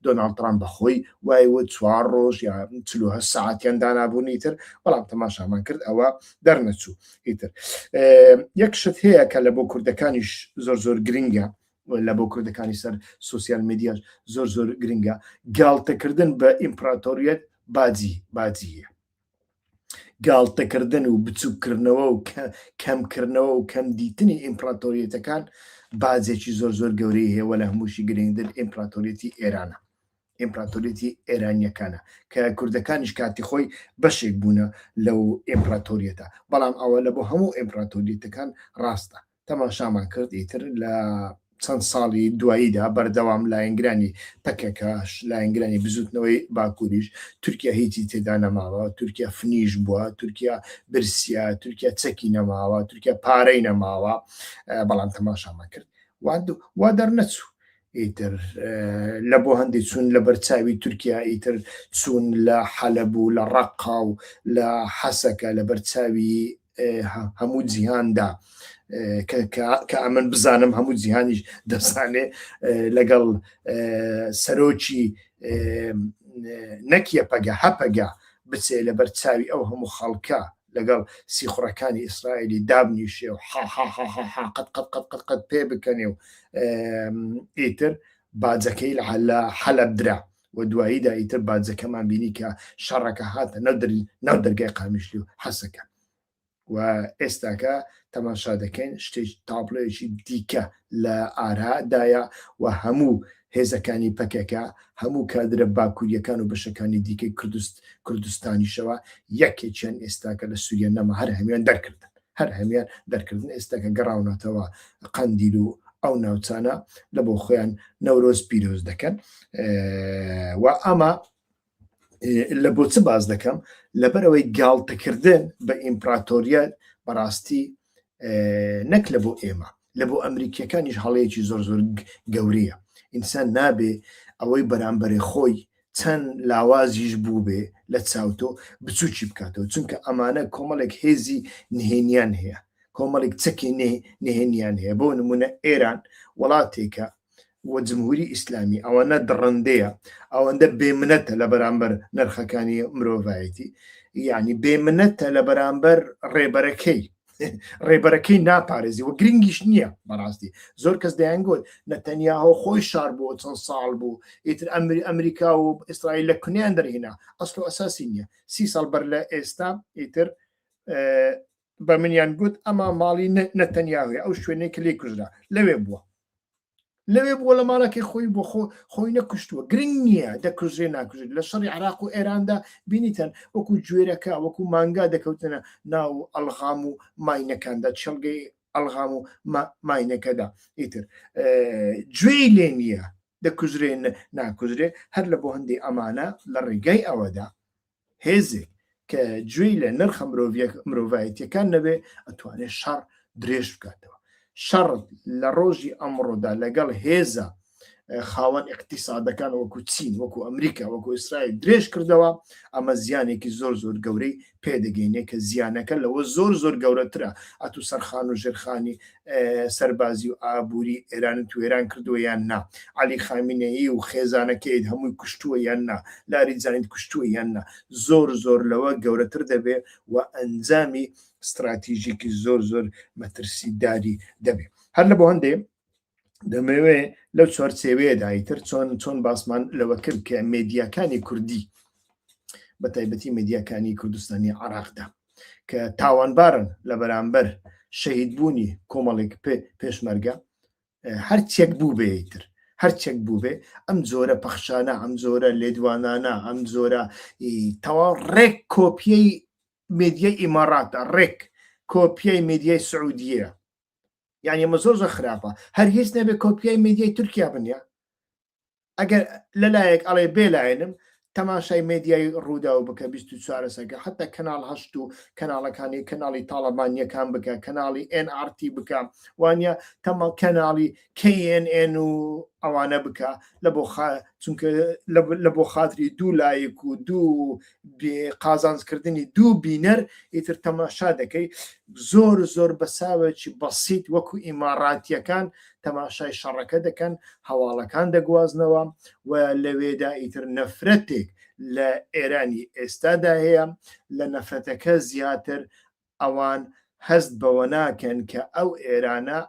A: دۆناڵد ترامپ بەخۆی وای وت چوار ڕۆژ یا 48 ساعتیان دانابوون ئیتر بەڵام تەماشامان کرد ئەوە دەرنەچوو ئیتر یەک شت هەیە کە لە بۆ کوردەکانیش زۆر زۆر گرنگە لە بۆ کوردەکانی سەر سوسیال میدیاش زۆر زۆر گرنگە گاڵتەکردن بە ئیمپراتۆریەت باجی باجیە. گاڵتەکردن و بچووککردنەوە و کەمکردنەوە و کەم دیتنی ئیمپراتۆریەتەکان باجێکی زۆر زۆر گەورەی هەیە وە لە هەمووشی گرنگتر ئیمپراتۆریەتی ئێرانە. ئیمپراتۆریەتی ئێرانیەکانە کە کوردەکانیش کاتی خۆی بەشێک بوونە لەو ئیمپراتۆریەتە بەڵام ئەوە لە بۆ هەموو ئیمپراتۆریەتەکان ڕاستە تەماشامان کرد ئیتر لە چەند ساڵی دواییدا بەردەوام لایەنگرانی پەکەکەش لایەنگرانی بزوتنەوەی باکووریش تورکیا هیچی تێدا نەماوە تورکیا فنیش بووە تورکیا برسیە تورکیا چەکی نەماوە تورکیا پارەی نەماوە بەڵام تەماشامان کرد وا دەرنەچوو ئیتر لە بۆ هەندی چوون لە بەرچاوی تورکیا ئیتر چوون لە حەلەب و لە ڕەقا و لە حەسەکە لە بەرچاوی هەموو جیهاندا کە ئەمن بزانم هەموو جیهانیش دەزانێ لەگەڵ سەرۆکی نەک یەپەگە هەپەگە بچێ لە بەرچاوی ئەو هەموو خەڵکە لەگەڵ سیخوڕەکانی ئیسرائیلی دابنیشێ و حاحاحاحا قەت قەت قەت قەت قەت پێ بکەنێ و ئیتر باجەکەی لە حەلەب درا و دواییدا ئیتر باجەکەمان بینی کە شەڕەکە هاتە ناو دەرگای قامیشلی و حەسەکە و ئێستاکە تەماشا دەکەین شتێک تابلۆیەکی دیکە لە ئارادایە و هەموو هێزەکانی پەکەکە، هەموو کادرە باکورییەکان و بەشەکانی دیکەی کوردست کوردستانیشەوە یەکێکیان ئێستاکە لە سوریە نەما هەر هەموویان دەرکردن هەر هەموویان دەرکردن ئێستاکە گەڕاونەتەوە قەندیل و ئەو ناوچانە لە بۆ خۆیان نەورۆز پیرۆز دەکەن و ئەمە لە بۆ چ باز دەکەم لەبەرئەوەی گاڵتەکردن بە ئیمپراتۆریەت بەڕاستی نەک لە بۆ ئێمە لە بۆ ئەمریکیەکانیش هەڵەیەکی زۆر زۆر گەورەیە ئینسان نابێ ئەوەی بەرامبەرێ خۆی چەند لاوازیش بووبێ لە چاوتۆ بچوکی بکاتەوە چونکە ئەمانە کۆمەڵێک هێزی نهێنیان هەیە کۆمەڵێک چەکی نهێنیان هەیە بۆ نمونە ئێران وڵاتێکە و جمهوری ئیسلامی ئەوەنە دڕندەیە ئەوەندە بێمنەتە لە بەرامبەر نرخەکانی مرۆڤایەتی یعنی بێمنەتە لە بەرامبەر ڕێبەرەکەی ڕێبەرەکەی ناپارێزی و گرنگیش نییە بەڕاستی زۆر کەس دەیانگوت نەتەنیاهۆ خۆی شار بوو چەند ساڵ بوو ئیتر ئەمری ئەمریکا و ئیسرائیل لە کونیان دەرهێنا ئەسڵ و ئەساسی نییە سی ساڵ بەر لە ئێستا ئیتر بە منیان گوت ئەمە ماڵی نەتەنیاهویە ئەو شوێنەی کە لێی کوژرا لەوێ بووە لەوێ بووە لە ماڵەکەی خۆی بۆ خۆ خۆی نەکوشتووە گرنگ نییە دەکوژرێ ناکوژێت لە شەڕی عراق و ئێراندا بینیتەن وەکو گوێرەکە وەکو مانگا دەکەوتنە ناو ئەلغام و ماینەکاندا چێڵگەی ئەلغام و ماینەکەدا ئیتر گوێی لێ نییە دەکوژرێ ناکوژرێ هەر لە بۆ هەندی ئەمانە لە ڕێگای ئەوەدا هێزێک کە گوێی لە نرخە مرۆڤایەتیەکان نەبێ ئەتوانێت شەڕ درێژ بکاتەوە شەڕ لە ڕۆژی ئەمڕۆدا لەگەڵ هێزە خاوەن اقتصادەکان وەکو چین وەکو ئەمریکا وەکو ئیسرائیل درێژ کردەوە ئەمە زیانێکی زۆر زۆر گەورەی پێدەگەینێ کە زیانەکە لەوە زۆر زۆر گەورەترە ئەتو سەرخان و ژێرخانی سەربازی و ئابووری ئێرانت وێران کردووە یان نا؟ عەلی خامینەیی و خێزانەکەیت هەمووی کوشتووە یان نا؟ لاریجانیت کوشتووە یان نا؟ زۆر زۆر لەوە گەورەتر دەبێ و ئەنجامی ستراتیژیکی زۆر زۆر مەترسیداری دەبێ. هەر لە بۆ هەندێ دەمەوێ لەو چوارچێوەیەدا ئیتر چۆن چۆن باسمان لەوە کرد کە مێدیاکانی کوردی بە تایبەتی مێدیاکانی کوردستانی عراقدا کە تاوانبارن لە بەرامبەر شەهیدبوونی کۆمەڵێک پێشمەرگە هەرچێک بوو بێتر هەرچێک بوو بێ ئەم جۆرە پەخشانە ئەم جۆرە لێدوانانە ئەم جۆرە تەواو ڕێک کۆپیەی مێدیای ئیماراتە ڕێک کۆپیای مێدیای سعودیە یعنی ئەمە زۆر زۆر خراپە هەر هیچ نەبێ کۆپیای مێدیای تورکیا بنیە ئەگەر لەلایەک ئەڵێ بێلایەنم تەماشای مێدیای ڕووداو بکە 24 سەکە حتا کەناڵ هەشت و کەناڵەکانی کەناڵی تاڵەبانیەکان بکە کەناڵی NRT بکە وانە تەمە کەناڵی KNN و ئەوانە بکە لە بۆ چونکە لە بۆ خاتری دوو لایک و دوو قازانجکردنی دوو بینەر ئیتر تەماشا دەکەی زۆر زۆر بەساوێکی بەسیت وەکو ئیماڕاتیەکان تەماشای شەڕەکە دەکەن هەواڵەکان دەگوازنەوە و لەوێدا ئیتر نەفرەتێک لە ئێرانی ئێستادا هەیە لە نەفرەتەکە زیاتر ئەوان هەست بەوە ناکەن کە ئەو ئێرانە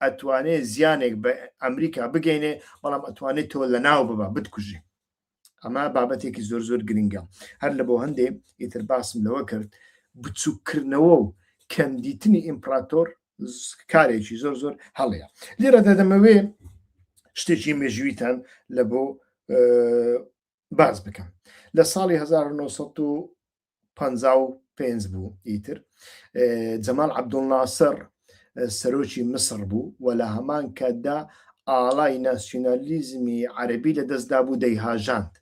A: ئەتوانێ زیانێک بە ئەمریکا بگەینێ بەڵام ئەتوانێت تۆ لەناو ببا بتکوژێ. ئەمە بابەتێکی زۆر زۆر گرنگە هەر لە بۆ هەندێ ئیتر باسم لەوە کرد بچووکردنەوە و کەمدیتنی ئیمپراتۆر کارێکی زۆر زۆر هەڵەیە. لێرەدا دەمەوێ شتێکی مێژوویتان لە بۆ باس بکەم. لە ساڵی 1955 بوو ئیتر جەمال عەبدولناسر سەرۆکی مسڕ بوو و لە هەمان کاتدا ئاڵای ناسیۆنالیزمی عەرەبی لە دەستدا بوو دەیهاژاند.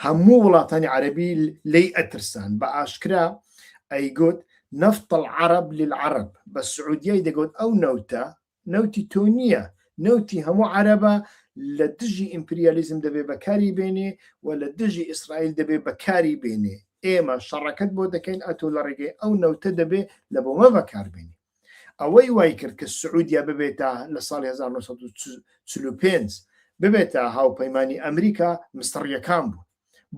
A: هەموو وڵاتانی عەرەبی لێی ئەترسان، بە ئاشکرا ئەیگوت نفط العرب للعرب، بە سعودیای دەگوت ئەو نەوتە نەوتی تۆ نییە، نەوتی هەموو عەرەبە، لە دژی ئیمپریالیزم دەبێ بەکاری بێنێ و لە دژی ئیسرائیل دەبێ بەکاری بێنێ، ئێمە شەڕەکەت بۆ دەکەین ئەتۆ لە ڕێگەی ئەو نەوتە دەبێ لە بۆمە بەکار بێنی. ئەوەی وای کرد کە سعودیا ببێتە لە ساڵی 1945 ببێتە هاوپەیمانی ئەمریکا مسڕیەکان بوون.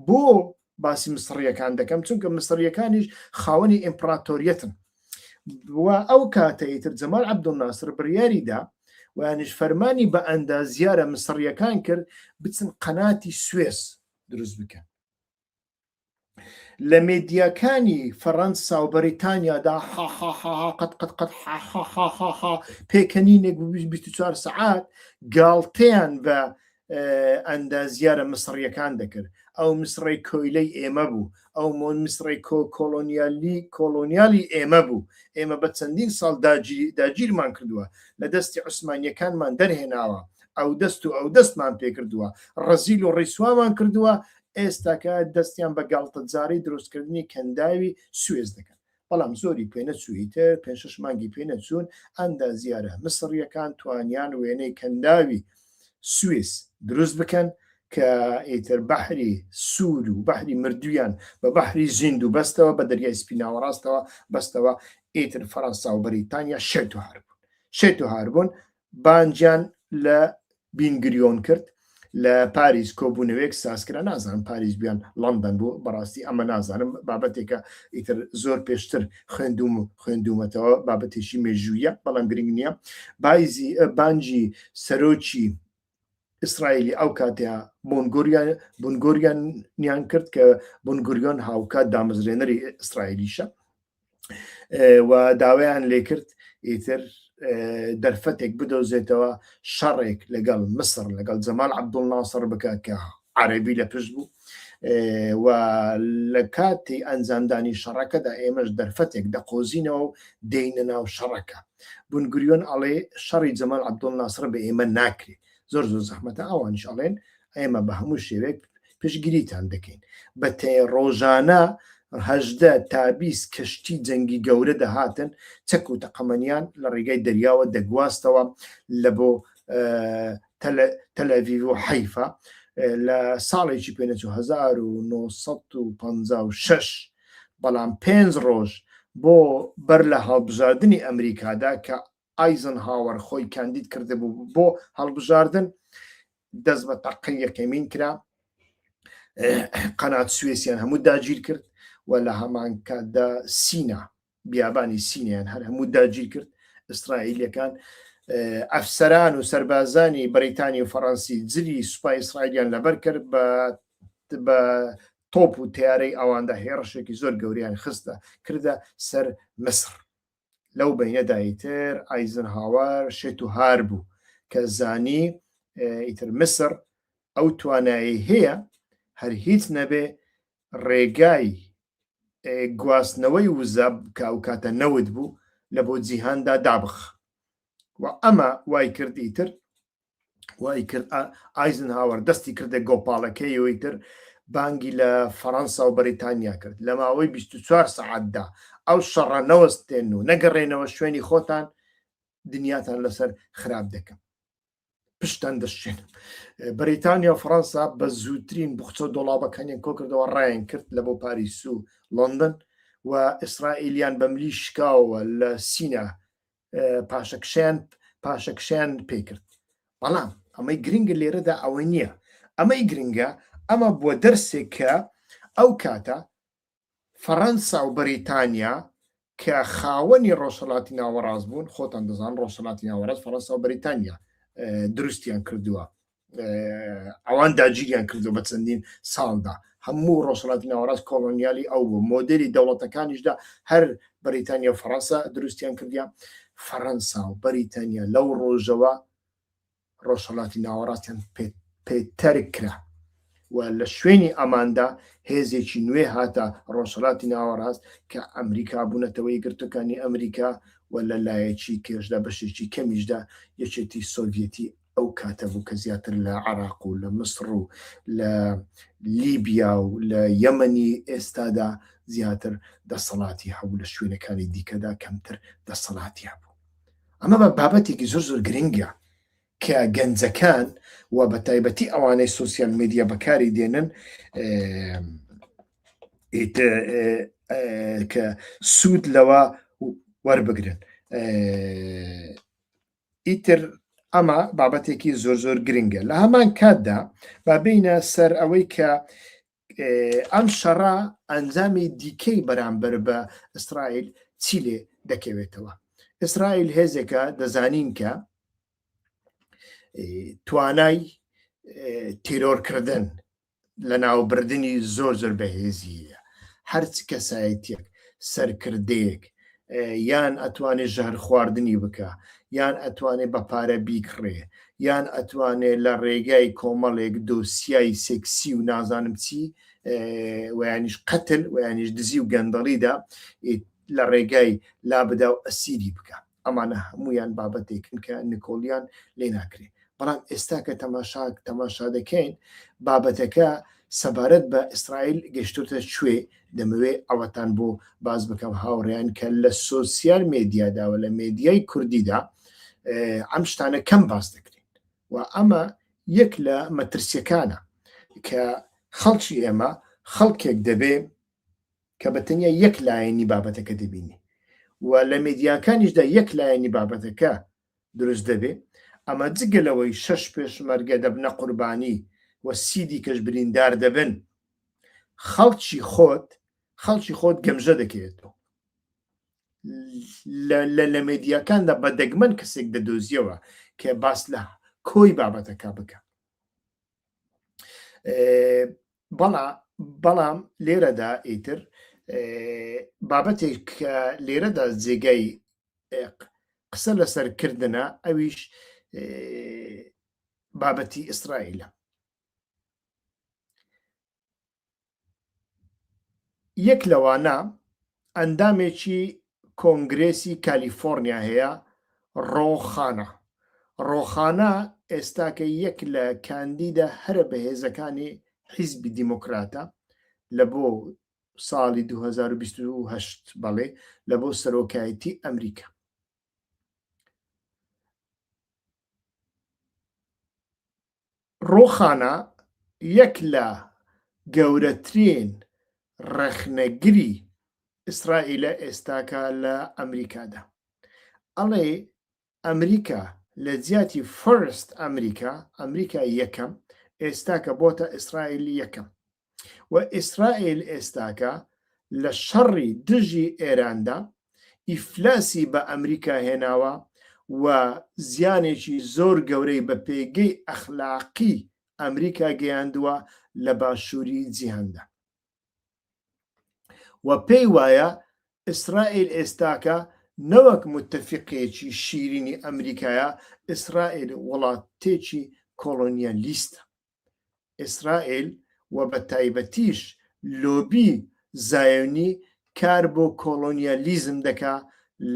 A: بۆ باسی مسڕیەکان دەکەم چونکە مسڕیەکانیش خاوەنی ئیمپراتۆریەتن و ئەو کاتە ئیتر جەمال عەبدولناسر بڕیاری دا ویانیش فەرمانی بە ئەندازیارە مسڕیەکان کرد بچن قەناتی سوێس دروست بکەن. لە مێدیاکانی فەڕەنسا و بەریتانیادا حاحاحاها قەت قەت قەت حاحاحاحا پێکەنینێک بوو 24 سەعات گاڵتەیان بە ئەندازیارە مسڕیەکان دەکرد. ئەو مسڕەی کۆیلەی ئێمە بوو، ئەو مسڕەی کۆلۆنیالی کۆلۆنیالی ئێمە بوو، ئێمە بە چەندین ساڵ داگیرمان کردووە، لە دەستی عوسمانیەکانمان دەرهێناوە، ئەودەست و ئەودەستمان پێکردووە، ڕەزیل و ڕیسوامان کردووە، ئێستاکە دەستیان بە گاڵتەجاڕی دروستکردنی کەنداوی سوێس دەکەن. بەڵام زۆری پێنەچوو ئیتر پێنج شەش مانگی پێنەچوون ئەندازیارە مسڕیەکان توانیان وێنەی کەنداوی سویس دروست بکەن کە ئیتر بەحری سوور و بەحری مردویان بە بەحری زیندوو بەستەوە بە دەریای سپی ناوەڕاستەوە بەستەوە ئیتر فەرەنسا و بەریتانیا شێت و هار بوون شێت و هار بوون بانگیان لە بینگریۆن کرد لە پاریس کۆبوونەوەیەک سازکرا نازانم پاریس بیان لەندەن بوو بەڕاستی ئەمە نازانم بابەتێکە ئیتر زۆر پێشتر خوێندوم و خوێندومەتەوە بابەتێکی مێژوویە بەڵام گرنگ نییە بایزی بانجی سەرۆکی ئیسرائیلی ئەو کاتەیە بۆنگۆریان بونگۆریانیان کرد کە بونگوریۆن هاوکات دامەزرێنەری ئیسرائیلیشە و داوایان لێکرد ئیتر دەرفەتێک بدۆزێتەوە شەڕێک لەگەڵ مسر لەگەڵ جەمال عەبدوڵ ناسڕ بکە کە عەربی لە پشت بوو و لە کاتی ئەنجامدانی شەڕەکەدا ئێمەش دەرفەتێک دەقۆزینەوە و دێینە ناو شەڕەکە بونگریۆن ئەڵێ شەڕی جەمال عەبدوڵ ناسڕ بە ئێمە ناکرێت زۆر زۆر زەحمەتە ئەوانیش ئەڵێن ئێمە بە هەموو شێوێک پشتگیریتان دەکەین بە تێ ڕۆژانە 18 تا 20 کەشتی جەنگی گەورە دەهاتن چەک و تەقەمەنیان لە ڕێگای دەریاوە دەگواستەوە لە بۆ تەلەڤیڤ و حەیفا لە ساڵێکی پێنەچوو 1956 بەڵام پێنج ڕۆژ بۆ بەر لە هەڵبژاردنی ئەمریکادا کە ئایزنهاوەر خۆی کاندید کردبوو بۆ هەڵبژاردن دەست بە تەقەی یەکەمین کرا قەنات سوێسیان هەموو داگیر کرد و لە هەمان کاتدا سینا بیابانی سینیان هەر هەموو داگیر کرد ئیسرائیلەکان ئەفسەران و سەربازانی بەریتانی و فەڕەنسی جلی سوپای ئیسرائیلیان لەبەر کرد بە بە تۆپ و تیارەی ئەواندا هێڕشێکی زۆر گەوریان خستە کردە سەر مسر لەو بەینەدا ئیتر ئایزنهاوەر شێت و هار بوو کە زانی ئیتر مسر ئەو توانایی هەیە هەر هیچ نەبێ ڕێگای گواستنەوەی وزە کە ئەو کاتە نەوت بوو لە بۆ جیهاندا دابخ و ئەمە وای کرد ئیتر وای کرد ئایزنهاوەر دەستی کردە گۆپاڵەکەی و ئیتر بانگی لە فەڕەنسا و بەریتانیا کرد لە ماوەی 24 سەعاتدا ئەو شەڕە نەوەستێن و نەگەڕێنەوە شوێنی خۆتان دنیاتان لەسەر خراپ دەکەم پشتان دەشێنم. بەریتانیا و فەڕەنسا بە زووترین بوخچە و دۆڵابەکانیان کۆکردەوە ڕایان کرد لە بۆ پاریس و لەندەن و ئیسرائیلیان بەملی شکاوە لە سینا پاشەکشەیان پاشەکشەیان پێکرد بەڵام ئەمەی گرنگە لێرەدا ئەوە نییە ئەمەی گرنگە ئەمە بووە دەرسێک کە ئەو کاتە فەڕەنسا و بەریتانیا کە خاوەنی ڕۆژهەڵاتی ناوەڕاست بوون خۆتان دەزان ڕۆژهەڵاتی ناوەڕاست فەڕەنسا و بەریتانیا دروستیان کردووە. ئەوان داگیریان کردو بە چەندین ساڵدا هەموو ڕۆژهەڵاتی ناوەڕاست کۆڵۆنیالی ئەو بوو مۆدێلی دەوڵەتەکانیشدا هەر بەریتانیا و فەڕەنسا دروستیان کردیا فەڕەنسا و بەریتانیا لەو ڕۆژەوە ڕۆژهەڵاتی ناوەڕاستیان پێ تەرک کرا و لە شوێنی ئەماندا هێزێکی نوێ هاتە ڕۆژهەڵاتی ناوەڕاست کە ئەمریکا بوونەتەوە یەکگرتوەکانی ئەمریکا و لە لایەکی کێشدا بەشێکی کەمیشدا یەکێتی سۆڤیەتی ئەو کاتە بوو کە زیاتر لە عراق و لە مسڕ و لە لیبیا و لە یەمەنی ئێستادا زیاتر دەسەڵاتی هەبوو لە شوێنەکانی دیکەدا کەمتر دەسەڵاتی هەبوو. ئەمە بە بابەتێکی زۆر زۆر گرنگە کە گەنجەکان و بە تایبەتی ئەوانەی سوسیال میدیا بەکاری دێنن کە سوود لەوە وەربگرن. ئیتر ئەمە بابەتێکی زۆر زۆر گرنگە لە هەمان کاتدا با بینە سەر ئەوەی کە ئەم شەڕە ئەنجامی دیکەی بەرامبەر بە ئیسرائیل چی لێ دەکەوێتەوە ئیسرائیل هێزێکە دەزانین کە توانای تیرۆرکردن لەناوبردنی زۆر زۆر بەهێزی هەیە هەرچ کەسایەتیەک سەرکردەیەک یان ئەتوانێ ژەهر خواردنی بکە یان ئەتوانێ بە پارە بیکڕێ یان ئەتوانێ لە ڕێگای کۆمەڵێک دۆسیای سێکسی و نازانم چی ویانیش قەتل ویانیش دزی و گەندەڵیدا لە ڕێگای لابدا و ئەسیری بکە ئەمانە هەموویان بابەتێکن کە نکۆڵیان لێ ناکرێ بەڵام ئێستا کە تەماشا تەماشا دەکەین بابەتەکە سەبارەت بە ئیسرائیل گەشتۆتە کوێ دەمەوێ ئەوەتان بۆ باز بکەم هاوڕێیان کە لە سۆسیال مێدیادا و لە مێدیای کوردیدا ئەم شتانە کەم باس دەکرێن و ئەمە یەک لە مەترسیەکانە کە خەڵکی ئێمە خەڵکێک دەبێ کە بە تەنیا یەک لایەنی بابەتەکە دەبینی و لە مێدیاکانیشدا یەک لایەنی بابەتەکە دروست دەبێ، ئەمە جگە لەوەی شەش پێشمەرگە دەبنە قوربانی و سی دیکەش بریندار دەبن، خەڵکی خۆت خەڵکی خۆت گەمژە دەکەوێتەوە. لە لە مێدیاکاندا بە دەگمەن کەسێک دەدۆزیەوە کە باس لە کۆی بابەتەکە بکە. بەڵا بەڵام لێرەدا ئیتر بابەتێک کە لێرەدا جێگای قسە لەسەر کردنە ئەویش بابەتی ئیسرائیلە یەک لەوانە ئەندامێکی کۆنگرێسی کالیفۆرنیا هەیە ڕۆخانە ڕۆخانە ئێستاکە یەک لە کاندیدە هەرە بەهێزەکانی حیزبی دیموکراتە لە بۆ ساڵی 2028 بەڵێ لە بۆ سەرۆکایەتی ئەمریکا. ڕۆخانا یەک لە گەورەترین ڕەخنەگری ئیسرائیلە ئێستاکە لە ئەمریکادا. ئەڵێ ئەمریکا لە جیاتی First ئەمریکا، ئەمریکا یەکەم، ئێستاکە بۆتە ئیسرائیل یەکەم. و ئیسرائیل ئێستاکە لە شەڕی دژی ئێراندا ئیفلاسی بە ئەمریکا هێناوە و زیانێکی زۆر گەورەی بە پێگەی ئەخلاقی ئەمریکا گەیاندووە لە باشووری جیهاندا و پێی وایە ئیسرائیل ئێستاکە نەوەک متەفیقێکی شیرینی ئەمریکایە، ئیسرائیل وڵاتێکی کۆڵۆنیالیستە. ئیسرائیل و بە تایبەتیش لۆبی زایۆنی کار بۆ کۆڵۆنیالیزم دەکا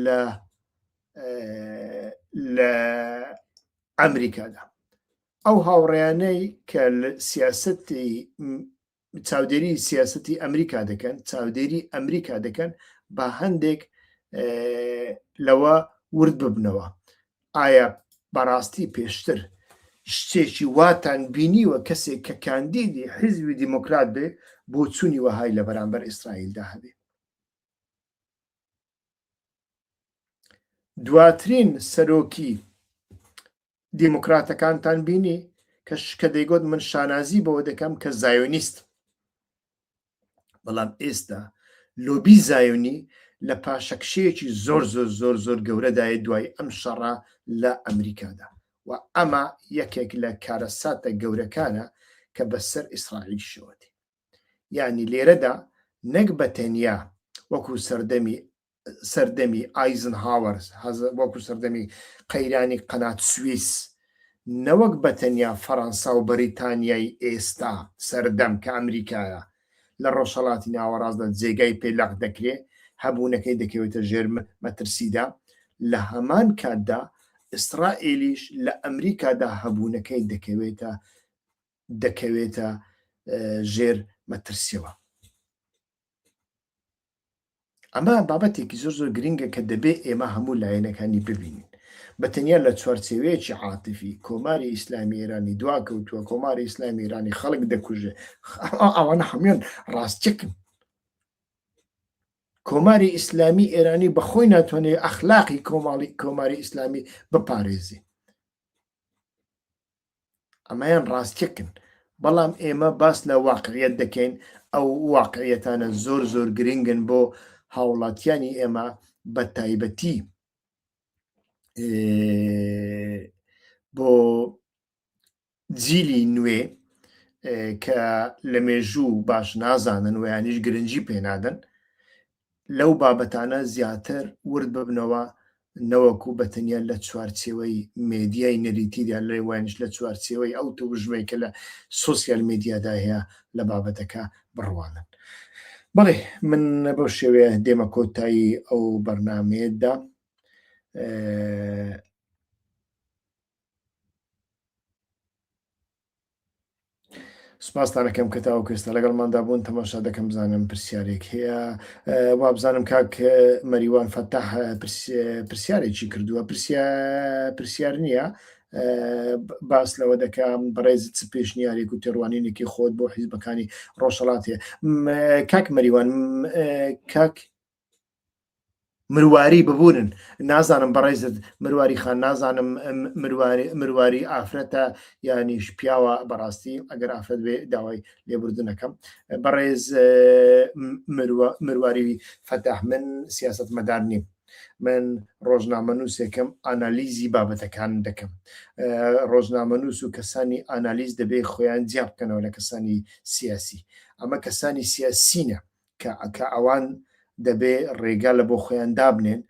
A: لە لە ئەمریکادا. ئەو هاوڕێیانەی کە لە سیاسەتی چاودێری سیاسەتی ئەمریکا دەکەن چاودێری ئەمریکا دەکەن با هەندێک لەوە ورد ببنەوە ئایا بەڕاستی پێشتر شتێکی واتان بینیوە کەسێک کە کاندیدی حیزبی دیموکرات بێ بۆچوونی وەهای لە بەرامبەر ئیسرائیلدا هەبێ دواترین سەرۆکی دیموکراتەکانتان بینی کە کە دەیگۆت من شانازی بەوە دەکەم کە زایۆنیست بەڵام ئێستا لۆبی زایۆنی لە پاشەکشەیەکی زۆر زۆر زۆر زۆر گەورەدایە دوای ئەم شەڕە لە ئەمریکادا. و ئەمە یەکێک لە کارەساتە گەورەکانە کە بەسەر ئیسرائیلیشەوە دێ. یانی لێرەدا نەک بە تەنیا وەکو سەردەمی سەردەمی ئایزنهاوەر وەکو سەردەمی قەیرانی قەنات سویس نەوەک بە تەنیا فەرەنسا و بەریتانیای ئێستا سەردەم کە ئەمریکایە لە ڕۆژهەڵاتی ناوەڕاستدا جێگای پێ لەق دەکرێ هەبوونەکەی دەکەوێتە ژێر مەترسیدا لە هەمان کاتدا ئیسرائیلیش لە ئەمریکادا هەبوونەکەی دەکەوێتە دەکەوێتە ژێر مەترسیەوە. ئەمە بابەتێکی زۆر زۆر گرنگە کە دەبێ ئێمە هەموو لایەنەکانی ببینین. بە تەنیا لە چوارچێوەیەکی عاتفی کۆماری ئیسلامی ئێرانی دوا کەوتووە، کۆماری ئیسلامی ئێرانی خەڵک دەکوژێ، ئەوانە هەموویان ڕاستیەکن. کۆماری ئیسلامی ئێرانی بە خۆی ناتوانێت ئەخلاقی کۆماڵی کۆماری ئیسلامی بپارێزێ. ئەمەیان ڕاستیەکن بەڵام ئێمە باس لە واقعیەت دەکەین ئەو واقعیەتانە زۆر زۆر گرنگن بۆ هاوڵاتیانی ئێمە بە تایبەتی بۆ جیلی نوێ کە لە مێژوو باش نازانن ویانیش گرنگی پێنادەن لەو بابەتانە زیاتر ورد ببنەوە نەوەکو بە تەنیا لە چوارچێوەی مێدیای نەریتیدا لە وانیش لە چوارچێوەی ئەو تەوژمەی کە لە سۆسیال مێدیادا هەیە لە بابەتەکە بڕوانن. بەڵێ من بەو شێوەیە دێمە کۆتایی ئەو بەرنامەیەدا. سپاستان ئەکەم کە تاوەکو ئێستا لەگەڵماندا بوون تەماشا دەکەم بزانم پرسیارێک هەیە وابزانم کاک مەریوان فەتاح پرسیارێکی کردووە پرسیار نییە باس لەوە دەکەم بەڕێز چ پێشنیارێک و تێڕوانینێکی خۆت بۆ حیزبەکانی ڕۆژهەڵاتێ کاک مەریوان کاک مرواری ببورن نازانم بەڕێزت مرواری خان نازانم مرواری مرواری ئافرەتە یانیش پیاوە بەڕاستی ئەگەر ئافرەت بێ داوای لێبوردنەکەم بەڕێز مرواری فەتاح من سیاست مەدار نیم من ڕۆژنامەنووسێکم ئانالیزی بابەتەکان دەکەم ڕۆژنامەنووس و کەسانی ئانالیز دەبێ خۆیان جیا بکەنەوە لە کەسانی سیاسی ئەمە کەسانی سیاسینە کە کە ئەوان دەبێ ڕێگا لە بۆ خۆیان دابنێن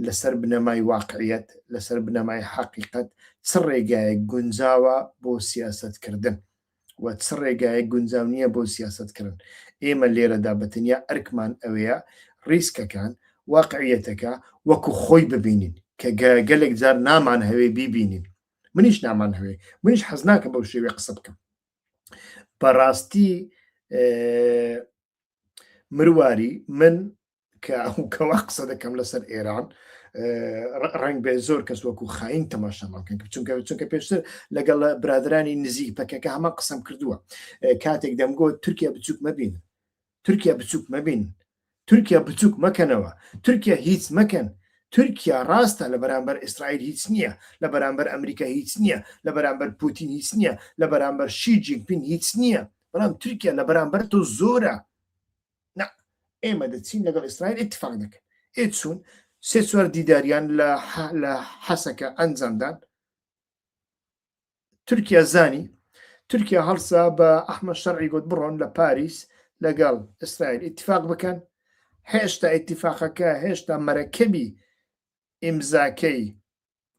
A: لەسەر بنەمای واقعیەت، لەسەر بنەمای حەقیقەت چ ڕێگایەک گونجاوە بۆ سیاسەت کردن و چ ڕێگایەک گونجاو نییە بۆ سیاسەت کردن. ئێمە لێرەدا بە تەنیا ئەرکمان ئەوەیە ڕیسکەکان، واقعیەتەکە وەکو خۆی ببینین کە گەلێک جار نامانهەوێ بیبینین. منیش نامانهەوێ، منیش حەز ناکەم بەو شێوەیە قسە بکەم. بەڕاستی مرواری من کە ئەو کەوا قسە دەکەم لەسەر ئێران ڕنگ بێ زۆر کەس وەکو خاین تەماشامان کەن چونکە چونکە پێشتر لەگەڵ برادرانی نزیک پەکەکە هەمان قسەم کردووە کاتێک دەمگۆ تورکیا بچوک مەبین تورکیا بچوک مەبین تورکیا بچوک مەکەنەوە تورکیا هیچ مەکەن تورکیا ڕاستە لە بەرامبەر ئیسرائیل هیچ نییە لە بەرامبەر ئەمریکا هیچ نییە لە بەرامبەر پوتین هیچ نییە لە بەرامبەر شی جینپین هیچ نییە بەڵام تورکیا لە بەرامبەر تۆ زۆرە نا ئێمە دەچین لەگەڵ ئیسرائیل اتفاق دەکەن ئێ چوون سێ چوار دیداریان لە لە حەسەکە ئەنجامدان تورکیا زانی تورکیا هەڵسا بە ئەحمەد شەرعی گوت بڕۆن لە پاریس لەگەڵ ئیسرائیل ئیتفاق بکەن هێشتا ئیتفاقەکە هێشتا مەرەکەبی ئیمزاکەی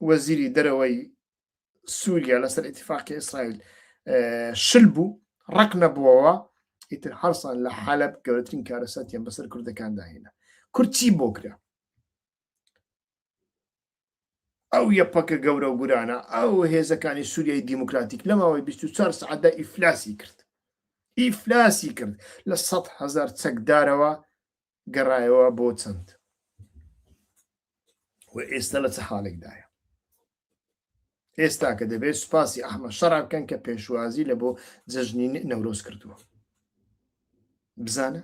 A: وەزیری دەرەوەی سووریا لەسەر ئیتفاقی ئیسرائیل شل بوو ڕق نەبووەوە ئیتر هەڵسان لە حەلب گەورەترین کارەساتیان بەسەر کوردەکاندا هێنا کورد چی بۆ کرا ئەو یەپەکە گەورە و گورانە، ئەو هێزەکانی سوریای دیموکراتیک لە ماوەی 24 سەعاتدا ئیفلاسی کرد. ئیفلاسی کرد لە 100 هەزار چەکدارەوە گەڕایەوە بۆ چەند و ئێستا لە چ حاڵێکدایە؟ ئێستا کە دەبێت سوپاسی ئەحمەد شەرع بکەن کە پێشوازی لە بۆ جەژنی نەورۆز کردووە. بزانە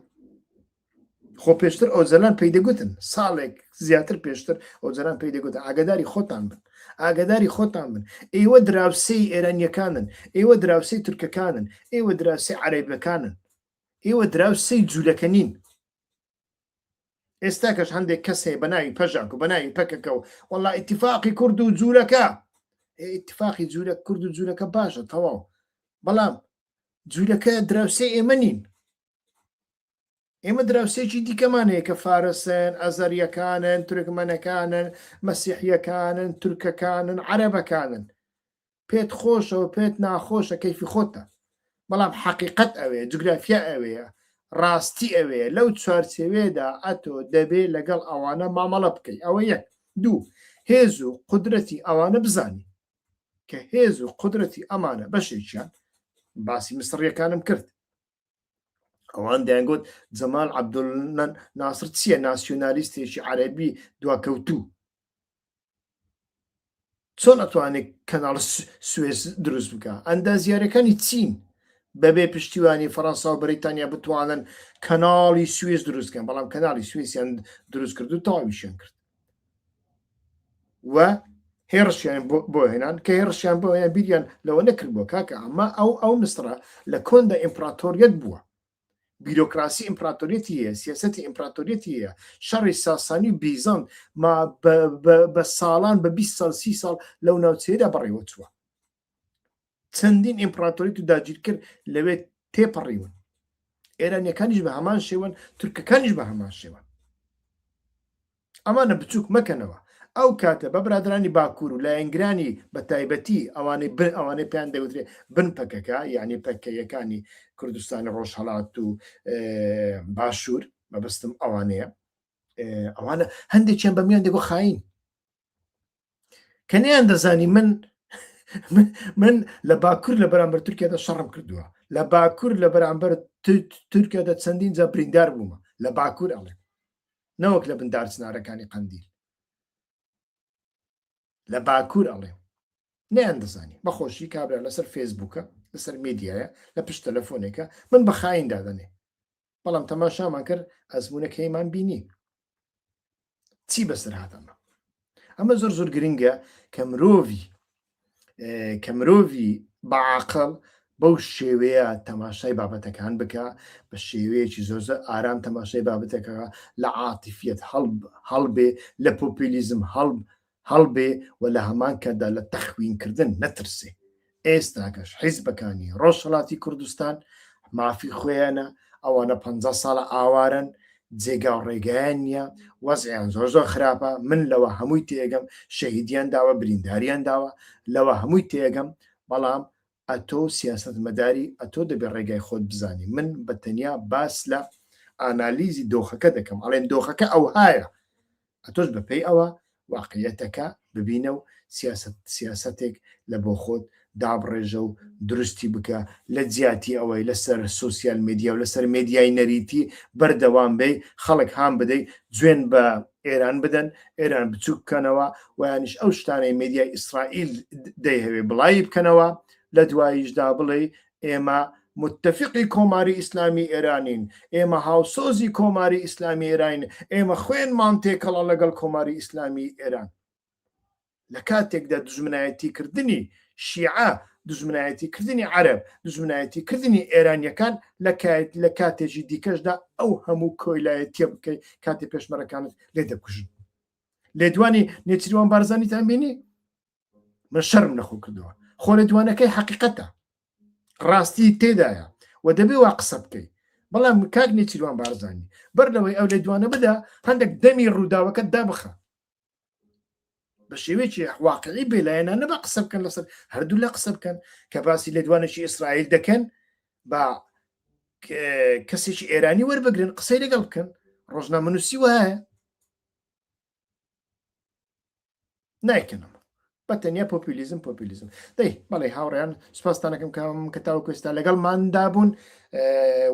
A: خۆ پێشتر ئۆجەلان پێی دەگوتن ساڵێک زیاتر پێشتر ئۆجەلان پێی دەگوتن ئاگداری خۆتان بن ئاگداری خۆتان بن ئێوە دراوسێی ئێرانیەکانن ئێوە دراوسێی تورکەکانن ئێوە دراوسێ عەرەبەکانن ئێوە دراوسێی جوولەکە نین ئێستا کەش هەندێک کەس هەیە بە ناوی پەژاک و بە ناوی پەکەکە و وەڵا ئیتیفاقی کورد و جوولەکە. ئیتفاقی جوولە کورد و جوولەکە باشە تەواو بەڵام جوولەکە دراوسێ ئێمە نین ئێمە دراوسێکی دیکەمان هەیە کە فارسن، ئازەرییەکانن، تورکمەنەکانن، مەسیحییەکانن، تورکەکانن، عەرەبەکانن. پێت خۆشە و پێت ناخۆشە کەیفی خۆتە. بەڵام حەقیقەت ئەوەیە، جوگرافیا ئەوەیە، ڕاستی ئەوەیە. لەو چوارچێوەیەدا ئەتۆ دەبێ لەگەڵ ئەوانە مامەڵە بکەی. ئەوە یەک. دوو، هێز و قودرەتی ئەوانە بزانی. کە هێز و قودرەتی ئەمانە بەشێکیان، باسی میسڕییەکانم کرد، ئەوان دەیانگوت جەمال عەبدول ناسر چییە ناسیۆنالیستێکی عەرەبی دواکەوتوو چۆن ئەتوانێت کەناڵ سوێس دروست بکە ئەندازیارەکانی چین بەبێ پشتیوانی فەەنسا و بەریتانیا بتوانن کەناڵی سوێس دروستکەن بەڵام کەناڵی سوێسیان دروست کرد و تەواویشیان کرد و هێڕشیان بۆ هێنان کە هێڕشیان بۆ هێنان بیریان لەوە نەکردبووە کاکە ئەمە ئەو ئەو میسرە لە کۆندا ئیمپراتۆریەت بووە بیرۆکراسی ئیمپراتۆریەتی هەیە سیاستی ئیمپراتۆریەتی هەیە شەڕی ساسانی و بیزان ما بە ساڵان بە 20 ساڵ 30 ساڵ لەو ناوچەیەدا بەڕێوە چووە چەندین ئیمپراتۆریت و داگیرکرد لەوێ تێپەڕیون ئێرانیەکانیش بە هەمان شێوەن تورکەکانیش بە هەمان شێوەن ئەمانە بچووک مەکەنەوە. ئەو کاتە بە برادەرانی باکوور و لایەنگرانی بە تایبەتی ئەوانەی بن ئەوانەی پێیان دەگوترێ بن پەکەکە یانی پەکەیەکانی کوردستانی ڕۆژهەڵات و باشوور مەبەستم ئەوانەیە ئەوانە هەندێکیان بە میان دەگۆ خاین کە نیان دەزانی من من لە باکوور لە بەرامبەر تورکیادا شەڕم کردووە لە باکوور لە بەرامبەر تورکیادا چەندین جا بریندار بوومە لە باکوور ئەڵێ نەوەک لە بن دارچنارەکانی قەندیل لە باکوور ئەڵێم نیان دەزانی بەخۆشی کابرا لەسەر فێسبووکە لەسەر میدیایە لە پشت تەلەفۆنێکە من بە خاین دادەنێ بەڵام تەماشامان کرد ئەزمونونەکەیمان بینی چی بەسەر هاتەمە ئەمە زۆر زۆر گرنگە کە مرۆڤی کە مرۆڤی بەعاقڵ بەو شێوەیە تەماشای بابەتەکان بکە بە شێوەیەکی زۆر زۆر ئارام تەماشای بابەتەکە لە عاتیفیەت هەڵبێ لە پۆپیلیزم هەڵ هەڵبێ و لە هەمان کاتدا لە تەخوینکردن نەترسێ ئێستاکەش حیزبەکانی ڕۆژهەڵاتی کوردستان مافی خۆیانە، ئەوانە 50 ساڵە ئاوارەن، جێگا و ڕێگایان نییە، وەزعیان زۆر زۆر خراپە، من لەوە هەمووی تێگەم، شەهیدیان داوە، برینداریان داوە، لەوە هەمووی تێگەم، بەڵام ئەتۆ سیاسەتمەداری، ئەتۆ دەبێ ڕێگای خۆت بزانی، من بە تەنیا باس لە ئانالیزی دۆخەکە دەکەم، ئەڵێن دۆخەکە ئەوهایە، ئەتۆش بە پێی ئەوە واقعیەتەکە ببینە و سیاسەت سیاسەتێک لە بۆ خۆت دابڕێژە و دروستی بکە لە جیاتی ئەوەی لەسەر سۆسیال مێدیا و لەسەر مێدیای نەریتی بەردەوام بی خەڵک هان بدەی جوێن بە ئێران بدەن ئێران بچوک بکەنەوە ویانیش ئەو شتانەی مێدیای ئیسرائیل دەیهەوێ بڵاوی بکەنەوە لە دواییشدا بڵێ ئێمە متفقی کۆماری ئیسلامی ئێرانین، ئێمە هاوسۆزی کۆماری ئیسلامی ئێرانین، ئێمە خوێنمان تێکەڵە لەگەڵ کۆماری ئیسلامی ئێران. لە کاتێکدا دوژمنایەتی کردنی شیعە، دوژمنایەتی کردنی عەرەب، دوژمنایەتی کردنی ئێرانیەکان لە کاتێکی دیکەشدا ئەو هەموو کۆیلایەتیە بکەی کاتێ پێشمەرەکانت لێ دەکوژن. لێدوانی نێچیروان بارزانیتان بینی؟ من شەرم لە خۆ کردەوە خۆ لێدوانەکەی حەقیقەتە ڕاستی تێدایە و دەبێ وا قسە بکەی بەڵام کاک نێچیروان بارزانی بەر لەوەی ئەو لێدوانە بدا هەندێک دەمی ڕووداوەکە دابخە بە شێوەیەکی واقعی بێلایەنانە بە قسە بکەن لەسەر هەردوو لە قسە بکەن کە باسی لێدوانێکی ئیسرائیل دەکەن با کەسێکی ئێرانی وەربگرن قسەی لەگەڵ بکەن ڕۆژنامەنووسی وایە نایکەنەوە بە تەنیا پۆپیلیزم پۆپیلیزم دەی بەڵێ هاوڕیان سپاستانەکەم کەم کە تاوەکو ئێستا لەگەڵماندا بوون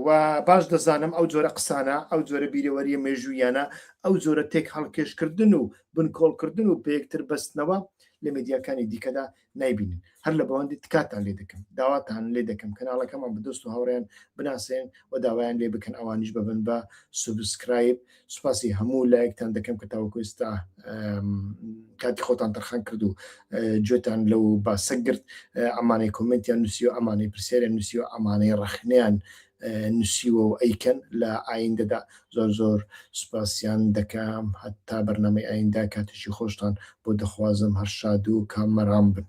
A: و باش دەزانم ئەو جۆرە قسانە ئەو جۆرە بیرەوەریە مێژوویانە ئەو جۆرە تێک هەڵکێشکردن و بنکۆڵکردن و پێکتر بەستنەوە لە میدیاکانی دیکەدا نایبینن هەر لە بەوەندی تکاتان لێ دەکەم داواتان لێ دەکەم کەناڵەکەمان بە دۆست و هاوڕێیان بناسێن و داوایان لێ بکەن ئەوانیش ببن بە subscribe سوپاسی هەموو لایەکتان دەکەم کە تاوەکو ئێستا کاتی خۆتان تەرخان کرد و گوێتان لەو باسە گرت ئەمانەی کۆمنتیان نووسیوە ئەمانەی پرسیاریان نووسیوە ئەمانەی ڕەخنەیان نووسیوە و ئەیکەن لە ئایندەدا زۆر زۆر سوپاسیان دەکەم هەتا بەرنامەی ئایندە کاتێکی خۆشتان بۆ دەخوازم هەر شاد و کامەران بن.